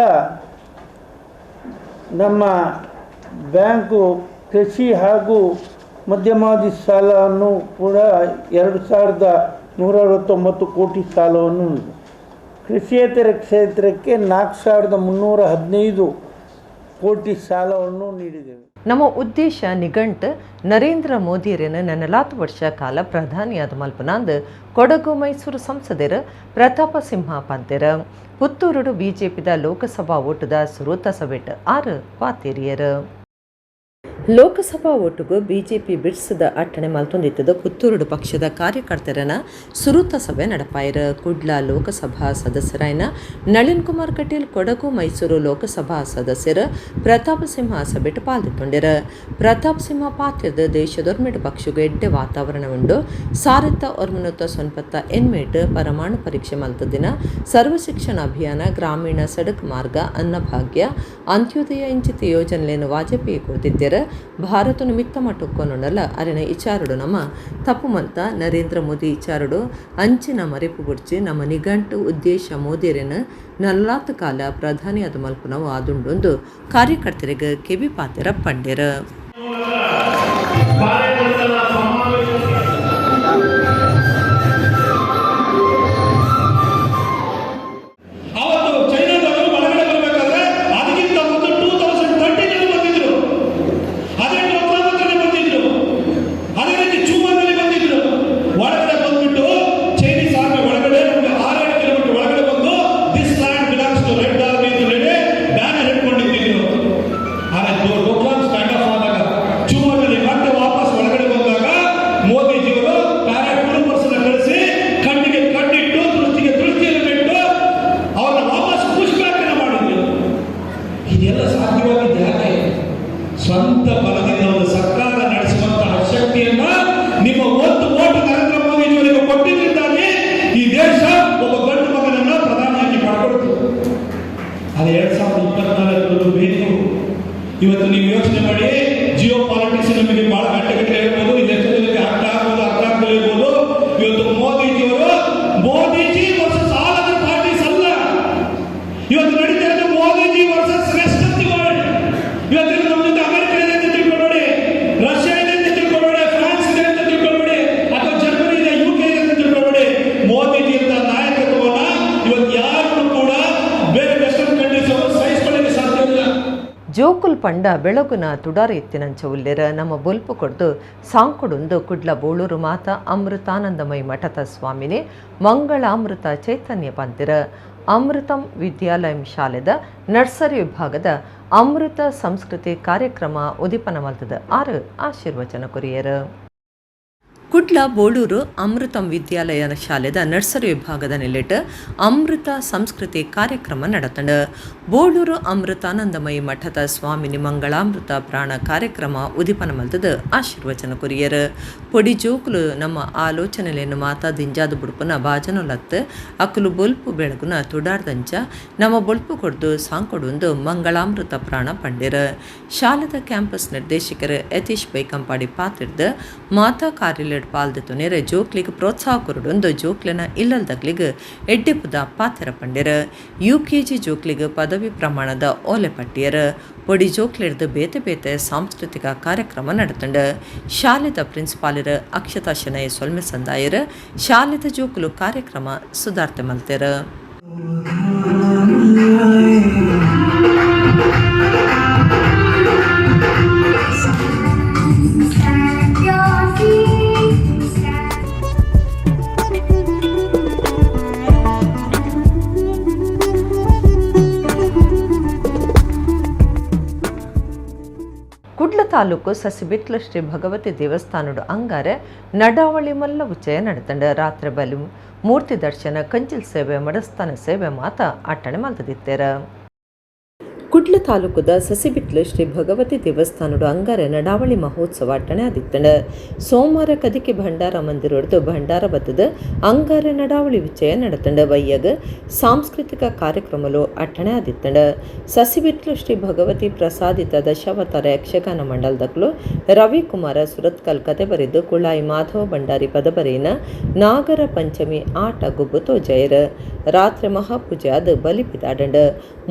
ನಮ್ಮ ಬ್ಯಾಂಕು ಕೃಷಿ ಹಾಗೂ ಮಧ್ಯಮಾವಧಿ ಸಾಲವನ್ನು ಕೂಡ 2,169 ಕೋಟಿ ಸಾಲವನ್ನು, ಕೃಷಿಯೇತರ ಕ್ಷೇತ್ರಕ್ಕೆ 4,315 ಕೋಟಿ ಸಾಲವನ್ನು ನೀಡಿದ್ದೇವೆ. ನಮ್ಮ ಉದ್ದೇಶ ನಿಘಂಟ್ ನರೇಂದ್ರ ಮೋದಿಯರನ್ನು ನನಲಾತು ವರ್ಷ ಕಾಲ ಪ್ರಧಾನಿಯಾದ ಮಲ್ಪನಾಂದ್ ಕೊಡಗು ಮೈಸೂರು ಸಂಸದರ ಪ್ರತಾಪ ಸಿಂಹ ಪಂತೆರ. ಪುತ್ತೂರುಡು ಬಿಜೆಪಿದ ಲೋಕಸಭಾ ಓಟುದ ಸುರೂತ ಸಭೆಟ್ ಆರು ಪಾತೇರಿಯರು. ಲೋಕಸಭಾ ಓಟುಗು ಬಿಜೆಪಿ ಬಿಡ್ಸದ ಅಟ್ಟಣೆ ಮಲ್ತೊಂದಿತ್ತದ ಪುತ್ತೂರುಡು ಪಕ್ಷದ ಕಾರ್ಯಕರ್ತರನ ಸುರೂತ ಸಭೆ ನಡಪಾಯರ. ಕುಡ್ಲ ಲೋಕಸಭಾ ಸದಸ್ಯರಾಯನ ನಳಿನ್ ಕುಮಾರ್ ಕಟೀಲ್, ಕೊಡಗು ಮೈಸೂರು ಲೋಕಸಭಾ ಸದಸ್ಯರ ಪ್ರತಾಪ್ ಸಿಂಹ ಸಭೆಟ್ ಪಾಲ್ಗೊಂಡರ. ಪ್ರತಾಪ್ ಸಿಂಹ ಪಾತ್ರದ ದೇಶದೊರ್ಮೆಡ್ ಪಕ್ಷಗೆ ಎಡ್ಡೆ ವಾತಾವರಣ ಉಂಡು. ಸಾರತ್ತ ಒರ್ಮನುತ್ತ ಸೊನ್ಪತ್ತ ಎನ್ಮೇಟ್ ಪರಮಾಣು ಪರೀಕ್ಷೆ ಮಲ್ತದಿನ, ಸರ್ವ ಶಿಕ್ಷಣ ಅಭಿಯಾನ, ಗ್ರಾಮೀಣ ಸಡಕ್ ಮಾರ್ಗ, ಅನ್ನಭಾಗ್ಯ, ಅಂತ್ಯೋದಯ ಇಂಚಿತ ಯೋಜನೆಯನ್ನು ವಾಜಪೇಯಿ ಕೊಡ್ತಿದ್ದೀರ. ಭಾರತ ನಿಮಿತ್ತ ಮಟ್ಟಕ್ಕೊನುಂಡಲ ಅರೆನ ಇಚಾರುಡು ನಮ್ಮ ತಪ್ಪು ಮಂತ. ನರೇಂದ್ರ ಮೋದಿ ಇಚಾರುಡು ಅಂಚಿನ ಮರೆಪು ಬುಡ್ಚಿ. ನಮ್ಮ ನಿಘಂಟು ಉದ್ದೇಶ ಮೋದಿಯರನ್ನು ನಲ್ಲಾತು ಕಾಲ ಪ್ರಧಾನಿಯಾದ ಮಲ್ಪುನವು ಆದುಂಡೊಂದು ಕಾರ್ಯಕರ್ತರಿಗೆ ಕೆಬಿ ಪಾತೆರ ಪಂಡೆರ. ಅವತ್ತು ಚೈನಾದವರು ಒಳಗಡೆ ಬರಬೇಕಾದ್ರೆ, ಅದಕ್ಕಿಂತ ಮೊದಲು 2013 ಅಲ್ಲಿ ಬಂದಿದ್ರು. ಅದೇ ಡೋಕ್ಲಾಮ್ ಹತ್ರನೇ ಬಂದಿದ್ರು, ಅದೇ ರೀತಿ ಚೂಮನ್ನಲ್ಲಿ ಬಂದಿದ್ರು. ಒಳಗಡೆ ಬಂದ್ಬಿಟ್ಟು ಚೈನೀಸ್ ಆರ್ಮಿ ಒಳಗಡೆ ನಮ್ಗೆ 6-7 ಕಿಲೋಮೀಟರ್ ಒಳಗಡೆ ಬಂದು "This land belongs to Red Army" ಅಂತ ಹೇಳಿ ಬ್ಯಾನರ್ ಹಿಡ್ಕೊಂಡು ನಿಂತಿದ್ರು. ಆದ್ರೆ ಡೋಕ್ಲಾಮ್ ಸ್ಟ್ಯಾಂಡ್ ಆಫ್ ಆದಾಗ, ಚೂಮನ್ನಲ್ಲಿ ಮತ್ತೆ ವಾಪಸ್ ಒಳಗಡೆ ಬಂದಾಗ, ಮೋದಿಜಿಯವರು ಪ್ಯಾರಾ ಟ್ರೂಪರ್ಸ್ ಕಳಿಸಿ ಕಣ್ಣಿಗೆ ಕಣ್ಣಿಟ್ಟು, ದೃಷ್ಟಿಗೆ ದೃಷ್ಟಿಯನ್ನು ಬಿಟ್ಟು ಅವ್ರನ್ನ ವಾಪಸ್ ಪುಷ್ ಬ್ಯಾಕ್ ಅನ್ನು ಮಾಡಿದ್ರು. ಇದೆಲ್ಲ ಸಾಧ್ಯವಾಗಿದ್ದು ಯಾಕೆ? ಸ್ವಂತ ಬಲದಿಂದ ಒಂದು ಸರ್ಕಾರ ನಡೆಸುವಂತಹ ಶಕ್ತಿಯನ್ನ ನಿಮ್ಮ ಒಂದು ಓಟು ನರೇಂದ್ರ ಮೋದಿಜಿಯವರಿಗೆ ಕೊಟ್ಟಿದ್ದರಿಂದಾಗಿ ಈ ದೇಶ ಒಬ್ಬ ಗಂಡು ಮಗನನ್ನ ಪ್ರಧಾನಿಯಾಗಿ ಪಡ್ಕೊಳ್ತು. ಅದು 2024ರಲ್ಲೂ ಬೇಕು. ಇವತ್ತು ನೀವು ಯೋಚನೆ ಮಾಡಿ, ಜಿಯೋ ಪಾಲಿಟಿಕ್ಸ್ ನಮಗೆ ಬಹಳ ಗಂಟೆಗಟ್ಟಲೆ ಹೇಳ್ಬೋದು. ಇದು ಎಷ್ಟೋ ಜನಕ್ಕೆ ಅರ್ಥ ಆಗ್ಬೋದು, ಅರ್ಥ ಆಗದೇ ಇರ್ಬೋದು. ಇವತ್ತು ಮೋದಿಜಿಯವರು ಮೋದಿಜಿ ವರ್ಸಸ್ ಆಲ್ ಅದರ್ ಪಾರ್ಟೀಸ್ ಅಲ್ಲ. ಇವತ್ತು ನಡೀತಾ ಇರೋದು Modiji versus rest of the world. ಇವತ್ತು ನಮ್ಮ ಜೊತೆ ಅಮೆರಿಕ ಇದೆ ಅಂತ ತಿಳ್ಕೊಬೇಡಿ, ರಷ್ಯಾ ಇದೆ ಅಂತ ತಿಳ್ಕೊಬೇಡಿ, ಫ್ರಾನ್ಸ್ ಇದೆ ಅಂತ ತಿಳ್ಕೊಬೇಡಿ, ಅಥವಾ ಜರ್ಮನಿ ಇದೆ, ಯುಕೆ ಇದೆ ಅಂತ ತಿಳ್ಕೊಬೇಡಿ. ಮೋದಿಜಿ ಅಂತ ನಾಯಕತ್ವವನ್ನ ಇವತ್ತು ಯಾರು ಕೂಡ ಬೇರೆ ವೆಸ್ಟರ್ನ್ ಕಂಟ್ರೀಸ್ ಅವರು ಸಹಿಸ್ಕೊಳ್ಳಿಕ್ಕೆ ಸಾಧ್ಯ ಇಲ್ಲ. ಜೋಕುಲ್ ಪಂಡ ಬೆಳಗುನ ತುಡಾರ ಎತ್ತಿನಂಚ ಉಲ್ಲೆರ, ನಮ್ಮ ಬೊಲ್ಪು ಕೊಡ್ದು ಸಾಂಕುಡುಂದು ಕುಡ್ಲ ಬೋಳೂರು ಮಾತಾ ಅಮೃತಾನಂದಮಯಿ ಮಠದ ಸ್ವಾಮಿನಿ ಮಂಗಳಾಮೃತ ಚೈತನ್ಯ ಪಂತಿರ. ಅಮೃತಂ ವಿದ್ಯಾಲಯಂ ಶಾಲೆದ ನರ್ಸರಿ ವಿಭಾಗದ ಅಮೃತ ಸಂಸ್ಕೃತಿ ಕಾರ್ಯಕ್ರಮ ಉದಿಪನ ಮಲ್ತದ ಆರು ಆಶೀರ್ವಚನ ಕೊರಿಯರ್. ಕುಡ್ಲ ಬೋಳೂರು ಅಮೃತಂ ವಿದ್ಯಾಲಯ ಶಾಲೆದ ನರ್ಸರಿ ವಿಭಾಗದ ನೆಲೆಟ್ ಅಮೃತ ಸಂಸ್ಕೃತಿ ಕಾರ್ಯಕ್ರಮ ನಡತಂಡ. ಬೋಳೂರು ಅಮೃತಾನಂದಮಯಿ ಮಠದ ಸ್ವಾಮಿನಿ ಮಂಗಳಾಮೃತ ಪ್ರಾಣ ಕಾರ್ಯಕ್ರಮ ಉದಿಪನ ಮಲ್ತದ ಆಶೀರ್ವಚನ ಕೊರಿಯರ್. ಪೊಡಿ ಜೋಕುಲು ನಮ್ಮ ಆಲೋಚನೆಲೆಯನ್ನು ಮಾತಾ ದಿಂಜಾದ ಬುಡುಪುನ ಬಾಜನೊಲತ್, ಅಕುಲು ಬೊಲ್ಪು ಬೆಳಗುನ ತುಡಾರ್ದಂಚ ನಮ್ಮ ಬೊಲ್ಪು ಕೊಡ್ದು ಸಾಂಕೊಡುಂದು ಮಂಗಳಾಮೃತ ಪ್ರಾಣ ಪಂಡಿರ. ಶಾಲೆದ ಕ್ಯಾಂಪಸ್ ನಿರ್ದೇಶಕರು ಯತೀಶ್ ಬೈಕಂಪಾಡಿ ಪಾತಿರ್ದು ಮಾತಾ ಕಾರ್ಯಾಲಯ ಜೋಕ್ಲೆಡ್ ಪಾಲ್ದೆತೊನೆರೆ ಜೋಕ್ಲೆಗ್ ಪ್ರೋತ್ಸಾಹ ಕೊರೊಡುಂದು ಜೋಕ್ಲೆನ ಇಲ್ಲಲ್ದಕ್ಲೆಗ್ ಎಡ್ಡೆಪುದ ಪಾತೆರ ಪಂಡೆರ್. ಯುಕೆಜಿ ಜೋಕ್ಲೆಗ್ ಪದವಿ ಪ್ರಮಾಣದ ಓಲೆ ಪಟ್ಟಿಯೆರ್. ಪೊಡಿ ಜೋಕ್ಲೆಡ್ದ್ ಬೇತೆ ಬೇತೆ ಸಾಂಸ್ಕೃತಿಕ ಕಾರ್ಯಕ್ರಮ ನಡತ್ಂಡ್. ಶಾಲೆದ ಪ್ರಿನ್ಸಿಪಾಲೆರ್ ಅಕ್ಷತಾ ಶೆಣೈ ಸೊಲ್ಮೆ ಸಂದಾಯೆರ್. ಶಾಲೆದ ಜೋಕುಲು ಕಾರ್ಯಕ್ರಮ ಸುದಾರ್ತೆ ಮಲ್ತೆರ್. ಕುಡ್ಲ ತಾಲೂಕು ಸಸಿಬಿಟ್ಲ ಶ್ರೀ ಭಗವತಿ ದೇವಸ್ಥಾನಡು ಅಂಗಾರೆ ನಡಾವಳಿ ಮಲ್ಲ ಉಚ್ಚಯ ನಡತಂಡ. ರಾತ್ರಿ ಬಲಿ ಮೂರ್ತಿ ದರ್ಶನ, ಕಂಚಿಲ್ ಸೇವೆ, ಮಡಸ್ಥಾನ ಸೇವೆ ಮಾತ ಅಟ್ಟಣೆ ಮಲ್ತದಿತ್ತೇರ. ಕುಡ್ಲ ತಾಲೂಕುದ ಸಸಿಬಿಟ್ಲು ಶ್ರೀ ಭಗವತಿ ದೇವಸ್ಥಾನಡು ಅಂಗಾರೆ ನಡಾವಳಿ ಮಹೋತ್ಸವ ಅಟ್ಟಣೆ ಆದಿತ್ತಂಡ. ಸೋಮವಾರ ಕದಿಕೆ ಭಂಡಾರ ಮಂದಿರೊಡ್ದು ಭಂಡಾರ ಬತ್ತದ ಅಂಗಾರೆ ನಡಾವಳಿ ಉಚ್ಚಯ ನಡತಂಡ. ಬಯ್ಯಗ ಸಾಂಸ್ಕೃತಿಕ ಕಾರ್ಯಕ್ರಮಲು ಅಟ್ಟಣೆ ಆದಿತ್ತಂಡ. ಸಸಿಬಿಟ್ಲು ಶ್ರೀ ಭಗವತಿ ಪ್ರಸಾದಿತ ದಶಾವತಾರ ಯಕ್ಷಗಾನ ಮಂಡಲದಕ್ಲು ರವಿಕುಮಾರ ಸುರತ್ಕಲ್ ಕತೆ ಬರೆದು ಕುಳಾಯಿ ಮಾಧವ ಭಂಡಾರಿ ಪದಬರೇನ ನಾಗರ ಪಂಚಮಿ ಆಟ ಗುಬ್ಬು ತೋಜಯರ್. ರಾತ್ರಿ ಮಹಾಪೂಜೆ ಆದ ಬಲಿಪಿದಾಡಂಡ.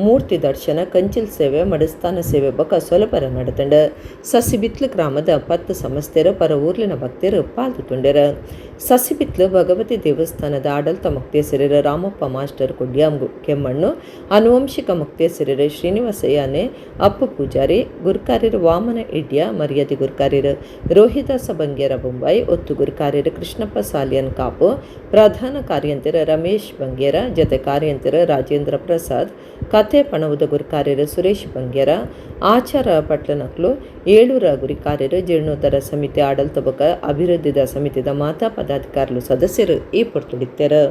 ಮೂರ್ತಿ ದರ್ಶನ, ಕಂಚಿಲ್ ಸೇವೆ, ಮಡಸ್ಥಾನ ಸೇವೆ ಬೊಕ ಸೊಲಪರ ನಡತಂಡ. ಸಸಿಬಿತ್ಲು ಗ್ರಾಮದ 10 ಸಮಸ್ತೆರು ಪರ ಊರ್ಲಿನ ಭಕ್ತರು ಪಾಲ್ದುಂಡೆರ್. ಸಸಿಬಿತ್ಲು ಭಗವತಿ ದೇವಸ್ಥಾನದ ಆಡಳಿತ ಮುಕ್ತೇಸರರು ರಾಮಪ್ಪ ಮಾಸ್ಟರ್ ಕುಡ್ಯಾಂ ಕೆಮ್ಮಣ್ಣು, ಆನುವಂಶಿಕ ಮುಕ್ತೇಸರರು ಶ್ರೀನಿವಾಸಯ್ಯನೆ ಅಪ್ಪು ಪೂಜಾರಿ, ಗುರ್ಕಾರ್ಯರು ವಾಮನ ಇಡ್ಯ, ಮರ್ಯಾದೆ ಗುರ್ಕಾರ್ಯರು ರೋಹಿದಾಸ ಬಂಗೇರ ಬೊಂಬಾಯಿ, ಒತ್ತು ಗುರ್ಕಾರ್ಯರು ಕೃಷ್ಣಪ್ಪ ಸಾಲಿಯನ್ ಕಾಪು, ಪ್ರಧಾನ ಕಾರ್ಯಂತರ ರಮೇಶ್ ಬಂಗೇರ, ಜತೆ ಕಾರ್ಯಂತರ ರಾಜೇಂದ್ರ ಪ್ರಸಾದ್, ಕತೆ ಪಣವುದ ಗುರುಕಾರ್ಯರು ಸುರೇಶ್ ಬಂಗೇರ, ಆಚಾರ ಪಟ್ಲನಕ್ಲು, ಏಳೂರ ಗುರಿಕಾರ್ಯರು, ಜೀರ್ಣೋದ್ಧಾರ ಸಮಿತಿ ಆಡಳಿತ ಬೊಕ ಅಭಿವೃದ್ಧಿದ ಸಮಿತಿದ ಮಾತಾ ಪದಾಧಿಕಾರಿಲು ಸದಸ್ಯರು ಈ ಪೊರ್ತುಡಿತ್ತೆರ್.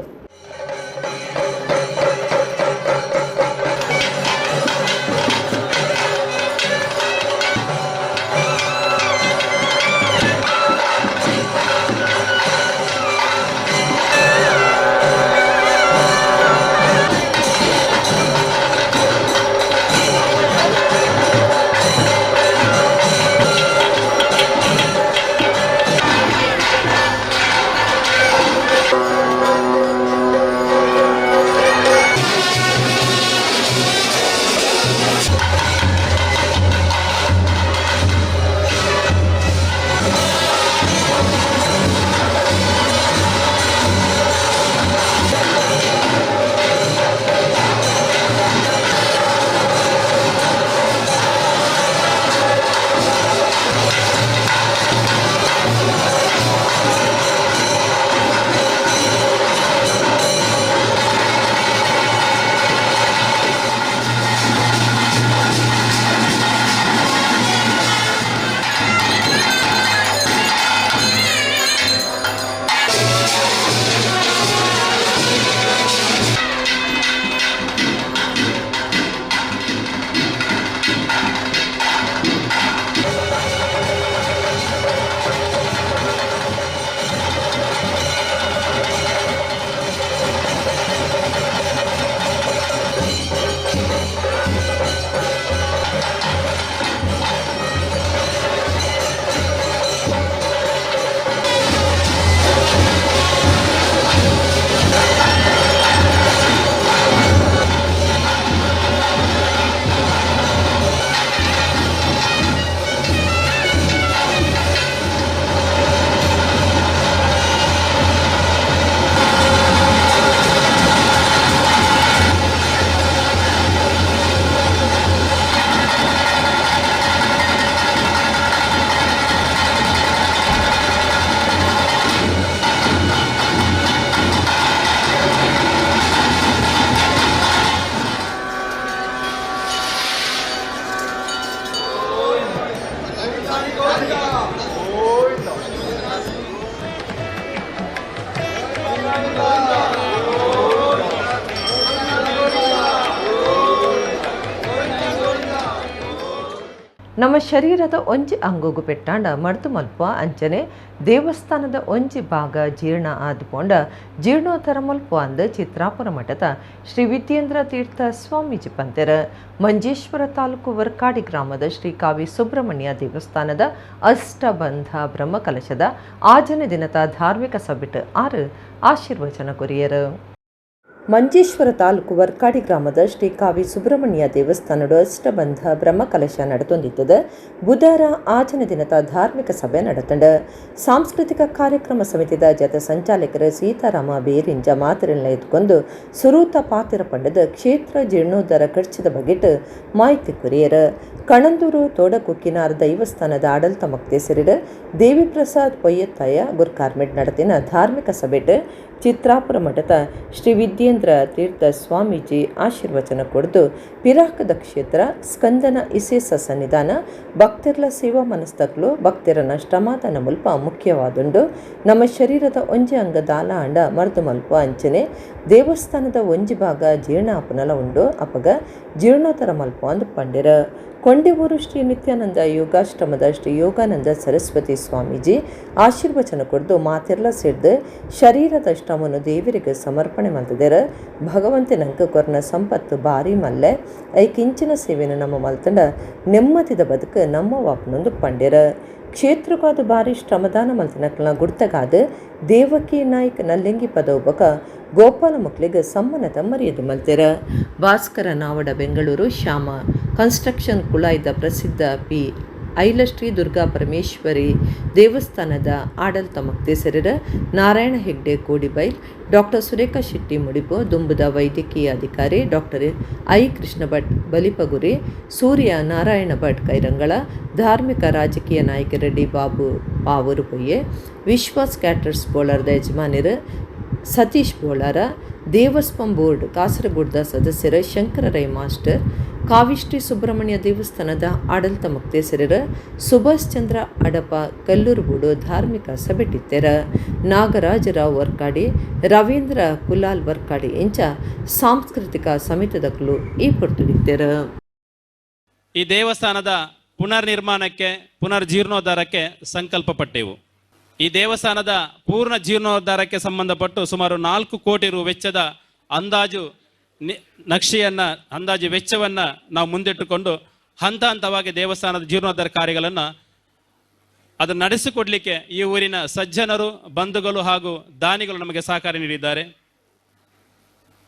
ನಮ್ಮ ಶರೀರದ ಒಂಜಿ ಅಂಗುಗು ಪೆಟ್ಟಾಂಡ ಮರ್ದು ಮಲ್ಪ ಅಂಚನೆ ದೇವಸ್ಥಾನದ ಒಂಜಿ ಭಾಗ ಜೀರ್ಣ ಆದುಪೋಂಡ ಜೀರ್ಣೋತ್ತರ ಮಲ್ಪ ಅಂದ್ ಚಿತ್ರಾಪುರ ಮಠದ ಶ್ರೀ ವಿದ್ಯೇಂದ್ರ ತೀರ್ಥ ಸ್ವಾಮೀಜಿ ಪಂತೆರ್. ಮಂಜೇಶ್ವರ ತಾಲೂಕು ವರ್ಕಾಡಿ ಗ್ರಾಮದ ಶ್ರೀ ಕಾವಿ ಸುಬ್ರಹ್ಮಣ್ಯ ದೇವಸ್ಥಾನದ ಅಷ್ಟಬಂಧ ಬ್ರಹ್ಮಕಲಶದ ಆಜನೆ ದಿನದ ಧಾರ್ಮಿಕ ಸಭೆಟ್ ಆರು ಆಶೀರ್ವಚನ ಕೊರಿಯರು. ಮಂಜೇಶ್ವರ ತಾಲೂಕು ವರ್ಕಾಡಿ ಗ್ರಾಮದ ಶ್ರೀ ಕಾವಿ ಸುಬ್ರಹ್ಮಣ್ಯ ದೇವಸ್ಥಾನದ ಅಷ್ಟಬಂಧ ಬ್ರಹ್ಮಕಲಶ ನಡೆತೊಂದಿದ್ದದ ಬುಧವಾರ ಆಚನ ದಿನದ ಧಾರ್ಮಿಕ ಸಭೆ ನಡೆತಂಡ. ಸಾಂಸ್ಕೃತಿಕ ಕಾರ್ಯಕ್ರಮ ಸಮಿತಿದ ಜತೆ ಸಂಚಾಲಕರು ಸೀತಾರಾಮ ಬೇರಿಂಜ ಮಾತರೆಲ್ಲ ಎತ್ಕೊಂಡು ಸುರೂತ ಪಾತಿರ ಪಂಡದ ಕ್ಷೇತ್ರ ಜೀರ್ಣೋದ್ಧಾರ ಖರ್ಚದ ಬಗೆಟ್ ಮಾಹಿತಿ ಕೊರಿಯರ್. ಕಣಂದೂರು ತೋಡಕುಕ್ಕಿನಾರ್ ದೈವಸ್ಥಾನದ ಆಡಳಿತ ಮೊಕ್ತೇಸರಿರ ದೇವಿಪ್ರಸಾದ್ ಪೊಯ್ಯತ್ತಾಯ ಗುರ್ಕಾರ್ಮೆಟ್ ನಡೆತಿನ ಧಾರ್ಮಿಕ ಸಭೆಟ್ ಚಿತ್ರಾಪುರ ಮಠದ ಶ್ರೀ ವಿದ್ಯೇಂದ್ರ ತೀರ್ಥ ಸ್ವಾಮೀಜಿ ಆಶೀರ್ವಚನ ಕೊಡ್ದು ಪಿರಾಕದ ಕ್ಷೇತ್ರ ಸ್ಕಂದನ ಇಸೇಸ ಸನ್ನಿಧಾನ ಭಕ್ತರ್ಲ ಸೇವಾ ಮನಸ್ತಕ್ಲು ಭಕ್ತರನ ಶ್ರಮಾದಾನ ಮುಲ್ಪ ಮುಖ್ಯವಾದುಂಡು. ನಮ್ಮ ಶರೀರದ ಒಂಜಿ ಅಂಗ ದಾಲ ಅಂಡ ಮರ್ದು ಮಲ್ಪ ಅಂಚನೆ ದೇವಸ್ಥಾನದ ಒಂಜಿ ಭಾಗ ಜೀರ್ಣ ಅಪನಲ ಉಂಡು ಅಪಗ ಜೀರ್ಣೋತ್ತರ ಮಲ್ಪ ಅಂದು ಪಂಡಿರ. ಕೊಂಡೆವೂರು ಶ್ರೀ ನಿತ್ಯಾನಂದ ಯೋಗಾಶ್ರಮದ ಶ್ರೀ ಯೋಗಾನಂದ ಸರಸ್ವತಿ ಸ್ವಾಮೀಜಿ ಆಶೀರ್ವಚನ ಕೊಡ್ದು ಮಾತೆರ್ಲ ಸೇರ್ದು ಶರೀರದ ಶ್ರಮನು ದೇವರಿಗೆ ಸಮರ್ಪಣೆ ಮಲ್ತದೆರ. ಭಗವಂತನಂಕ ಕೊರ್ನ ಸಂಪತ್ತು ಬಾರಿ ಮಲ್ಲೆ ಐಕಿಂಚಿನ ಸೇವೆಯನ್ನು ನಮ್ಮ ಮಲ್ತಂಡ ನೆಮ್ಮದಿದ ಬದುಕು ನಮ್ಮ ವಾಪನೊಂದು ಪಂಡಿರ. ಕ್ಷೇತ್ರಕ್ಕಾದ ಬಾರಿ ಶ್ರಮದಾನ ಮಲ್ತಿನಕ್ಲ ಗುರ್ತಗಾದ ದೇವಕಿ ನಾಯ್ಕ್ ನಲ್ಲಿಂಗಿ ಪದೋಬಕ ಗೋಪಾಲ ಮಕ್ಕಳಿಗೆ ಸಮ್ಮನದ ಮರ್ಯಾದೆ ಮಲ್ತೆರ. ಭಾಸ್ಕರ ನಾವಡ ಬೆಂಗಳೂರು ಶ್ಯಾಮ ಕನ್ಸ್ಟ್ರಕ್ಷನ್ ಕುಳಾಯ್ದ ಪ್ರಸಿದ್ಧ ಪಿ ಐಲಶ್ರೀ ದುರ್ಗಾ ಪರಮೇಶ್ವರಿ ದೇವಸ್ಥಾನದ ಆಡಳಿತ ಮೊಕ್ತೇಸರರ ನಾರಾಯಣ ಹೆಗ್ಡೆ ಕೋಡಿಬೈಲ್, ಡಾಕ್ಟರ್ ಸುರೇಖಾ ಶೆಟ್ಟಿ ಮುಡಿಪು, ದುಂಬುದ ವೈದ್ಯಕೀಯ ಅಧಿಕಾರಿ ಡಾಕ್ಟರ್ I Krishna Bhat ಬಲಿಪಗುರಿ, ಸೂರ್ಯ ನಾರಾಯಣ ಭಟ್ ಕೈರಂಗಳ, ಧಾರ್ಮಿಕ ರಾಜಕೀಯ ನಾಯಕರ ಡಿ ಬಾಬು ಪಾವೂರು ಪೊಯ್ಯೆ, ವಿಶ್ವಾಸ್ ಕ್ಯಾಟರ್ಸ್ ಬೋಳಾರದ ಯಜಮಾನಿರು ಸತೀಶ್ ಬೋಳಾರ, ದೇವಸ್ವಂ ಬೋರ್ಡ್ ಕಾಸರಗೋಡ್ದ ಸದಸ್ಯರ ಶಂಕರ ರೈ ಮಾಸ್ಟರ್, ಕಾವಿಶ್ರೀ ಸುಬ್ರಹ್ಮಣ್ಯ ದೇವಸ್ಥಾನದ ಆಡಳಿತ ಮೊಕ್ತೇಸರರ ಸುಭಾಷ್ ಚಂದ್ರ ಅಡಪ ಕಲ್ಲೂರುಗೂಡು ಧಾರ್ಮಿಕ ಸಭೆಟಿತ್ತೆರ ನಾಗರಾಜರಾವ್ ವರ್ಕಾಡಿ, ರವೀಂದ್ರ ಕುಲಾಲ್ ವರ್ಕಾಡಿ ಇಂಚ ಸಾಂಸ್ಕೃತಿಕ ಸಮಿತಿದಕ್ಲು ಈ ಪೊರ್ತುಡಿತ್ತೆರ. ಈ ದೇವಸ್ಥಾನದ ಪುನರ್ ನಿರ್ಮಾಣಕ್ಕೆ, ಪುನರ್ ಜೀರ್ಣೋದ್ಧಾರಕ್ಕೆ ಸಂಕಲ್ಪ ಪಟ್ಟೆವು. ಈ ದೇವಸ್ಥಾನದ ಪೂರ್ಣ ಜೀರ್ಣೋದ್ಧಾರಕ್ಕೆ ಸಂಬಂಧಪಟ್ಟು ಸುಮಾರು 4 ಕೋಟಿ ರು ವೆಚ್ಚದ ಅಂದಾಜು ನಕ್ಷೆಯನ್ನು, ಅಂದಾಜು ವೆಚ್ಚವನ್ನು ನಾವು ಮುಂದಿಟ್ಟುಕೊಂಡು ಹಂತ ಹಂತವಾಗಿ ದೇವಸ್ಥಾನದ ಜೀರ್ಣೋದ್ಧಾರ ಕಾರ್ಯಗಳನ್ನು ಅದನ್ನು ನಡೆಸಿಕೊಡಲಿಕ್ಕೆ ಈ ಊರಿನ ಸಜ್ಜನರು, ಬಂಧುಗಳು ಹಾಗೂ ದಾನಿಗಳು ನಮಗೆ ಸಹಕಾರ ನೀಡಿದ್ದಾರೆ.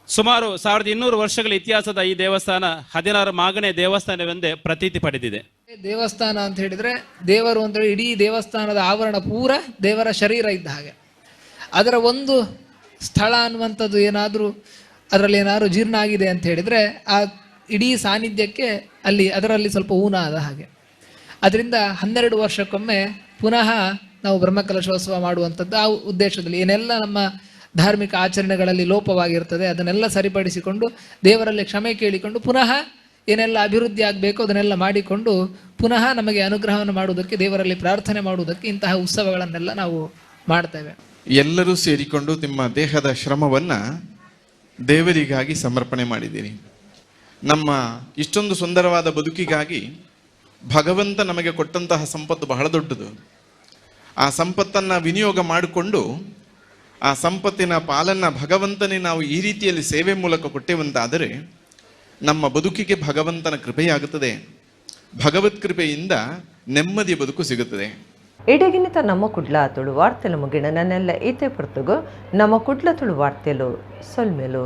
ಸುಮಾರು 1200 ವರ್ಷಗಳ ಇತಿಹಾಸದ ಈ ದೇವಸ್ಥಾನ 16 ಮಾಗಣೆ ದೇವಸ್ಥಾನವೆಂದೇ ಪ್ರತೀತಿ ಪಡೆದಿದೆ. ದೇವಸ್ಥಾನ ಅಂತ ಹೇಳಿದರೆ ದೇವರು ಅಂತೇಳಿ ಇಡೀ ದೇವಸ್ಥಾನದ ಆವರಣ ಪೂರ ದೇವರ ಶರೀರ ಇದ್ದ ಹಾಗೆ. ಅದರ ಒಂದು ಸ್ಥಳ ಅನ್ನುವಂಥದ್ದು ಏನಾದರೂ ಅದರಲ್ಲಿ ಏನಾದರೂ ಜೀರ್ಣ ಆಗಿದೆ ಅಂತ ಹೇಳಿದರೆ ಆ ಇಡೀ ಸಾನ್ನಿಧ್ಯಕ್ಕೆ ಅಲ್ಲಿ ಅದರಲ್ಲಿ ಸ್ವಲ್ಪ ಊನ ಆದ ಹಾಗೆ. ಅದರಿಂದ 12 ವರ್ಷಕ್ಕೊಮ್ಮೆ ಪುನಃ ನಾವು ಬ್ರಹ್ಮಕಲಶೋತ್ಸವ ಮಾಡುವಂಥದ್ದು ಆ ಉದ್ದೇಶದಲ್ಲಿ. ಏನೆಲ್ಲ ನಮ್ಮ ಧಾರ್ಮಿಕ ಆಚರಣೆಗಳಲ್ಲಿ ಲೋಪವಾಗಿರ್ತದೆ ಅದನ್ನೆಲ್ಲ ಸರಿಪಡಿಸಿಕೊಂಡು ದೇವರಲ್ಲಿ ಕ್ಷಮೆ ಕೇಳಿಕೊಂಡು ಪುನಃ ಏನೆಲ್ಲ ಅಭಿವೃದ್ಧಿ ಆಗಬೇಕು ಅದನ್ನೆಲ್ಲ ಮಾಡಿಕೊಂಡು ಪುನಃ ನಮಗೆ ಅನುಗ್ರಹವನ್ನು ಮಾಡುವುದಕ್ಕೆ, ದೇವರಲ್ಲಿ ಪ್ರಾರ್ಥನೆ ಮಾಡುವುದಕ್ಕೆ ಇಂತಹ ಉತ್ಸವಗಳನ್ನೆಲ್ಲ ನಾವು ಮಾಡ್ತೇವೆ. ಎಲ್ಲರೂ ಸೇರಿಕೊಂಡು ನಿಮ್ಮ ದೇಹದ ಶ್ರಮವನ್ನು ದೇವರಿಗಾಗಿ ಸಮರ್ಪಣೆ ಮಾಡಿದ್ದೀರಿ. ನಮ್ಮ ಇಷ್ಟೊಂದು ಸುಂದರವಾದ ಬದುಕಿಗಾಗಿ ಭಗವಂತ ನಮಗೆ ಕೊಟ್ಟಂತಹ ಸಂಪತ್ತು ಬಹಳ ದೊಡ್ಡದು. ಆ ಸಂಪತ್ತನ್ನು ವಿನಿಯೋಗ ಮಾಡಿಕೊಂಡು ಆ ಸಂಪತ್ತಿನ ಪಾಲನ್ನು ಭಗವಂತನೇ ನಾವು ಈ ರೀತಿಯಲ್ಲಿ ಸೇವೆ ಮೂಲಕ ಕೊಟ್ಟೆವಂತಾದರೆ ನಮ್ಮ ಬದುಕಿಗೆ ಭಗವಂತನ ಕೃಪೆಯಾಗುತ್ತದೆ. ಭಗವತ್ ಕೃಪೆಯಿಂದ ನೆಮ್ಮದಿಯ ಬದುಕು ಸಿಗುತ್ತದೆ. ಇಡಗಿನಿತ ನಮ್ಮ ಕುಡ್ಲ ತುಳು ವಾರ್ತೆಲು ಮುಗಿಣ ನನ್ನೆಲ್ಲ ಈತೆ ಪುರ್ತುಗು ನಮ್ಮ ಕುಡ್ಲ ತುಳು ವಾರ್ತೆಲು ಸೊಲ್ಮೆಲು.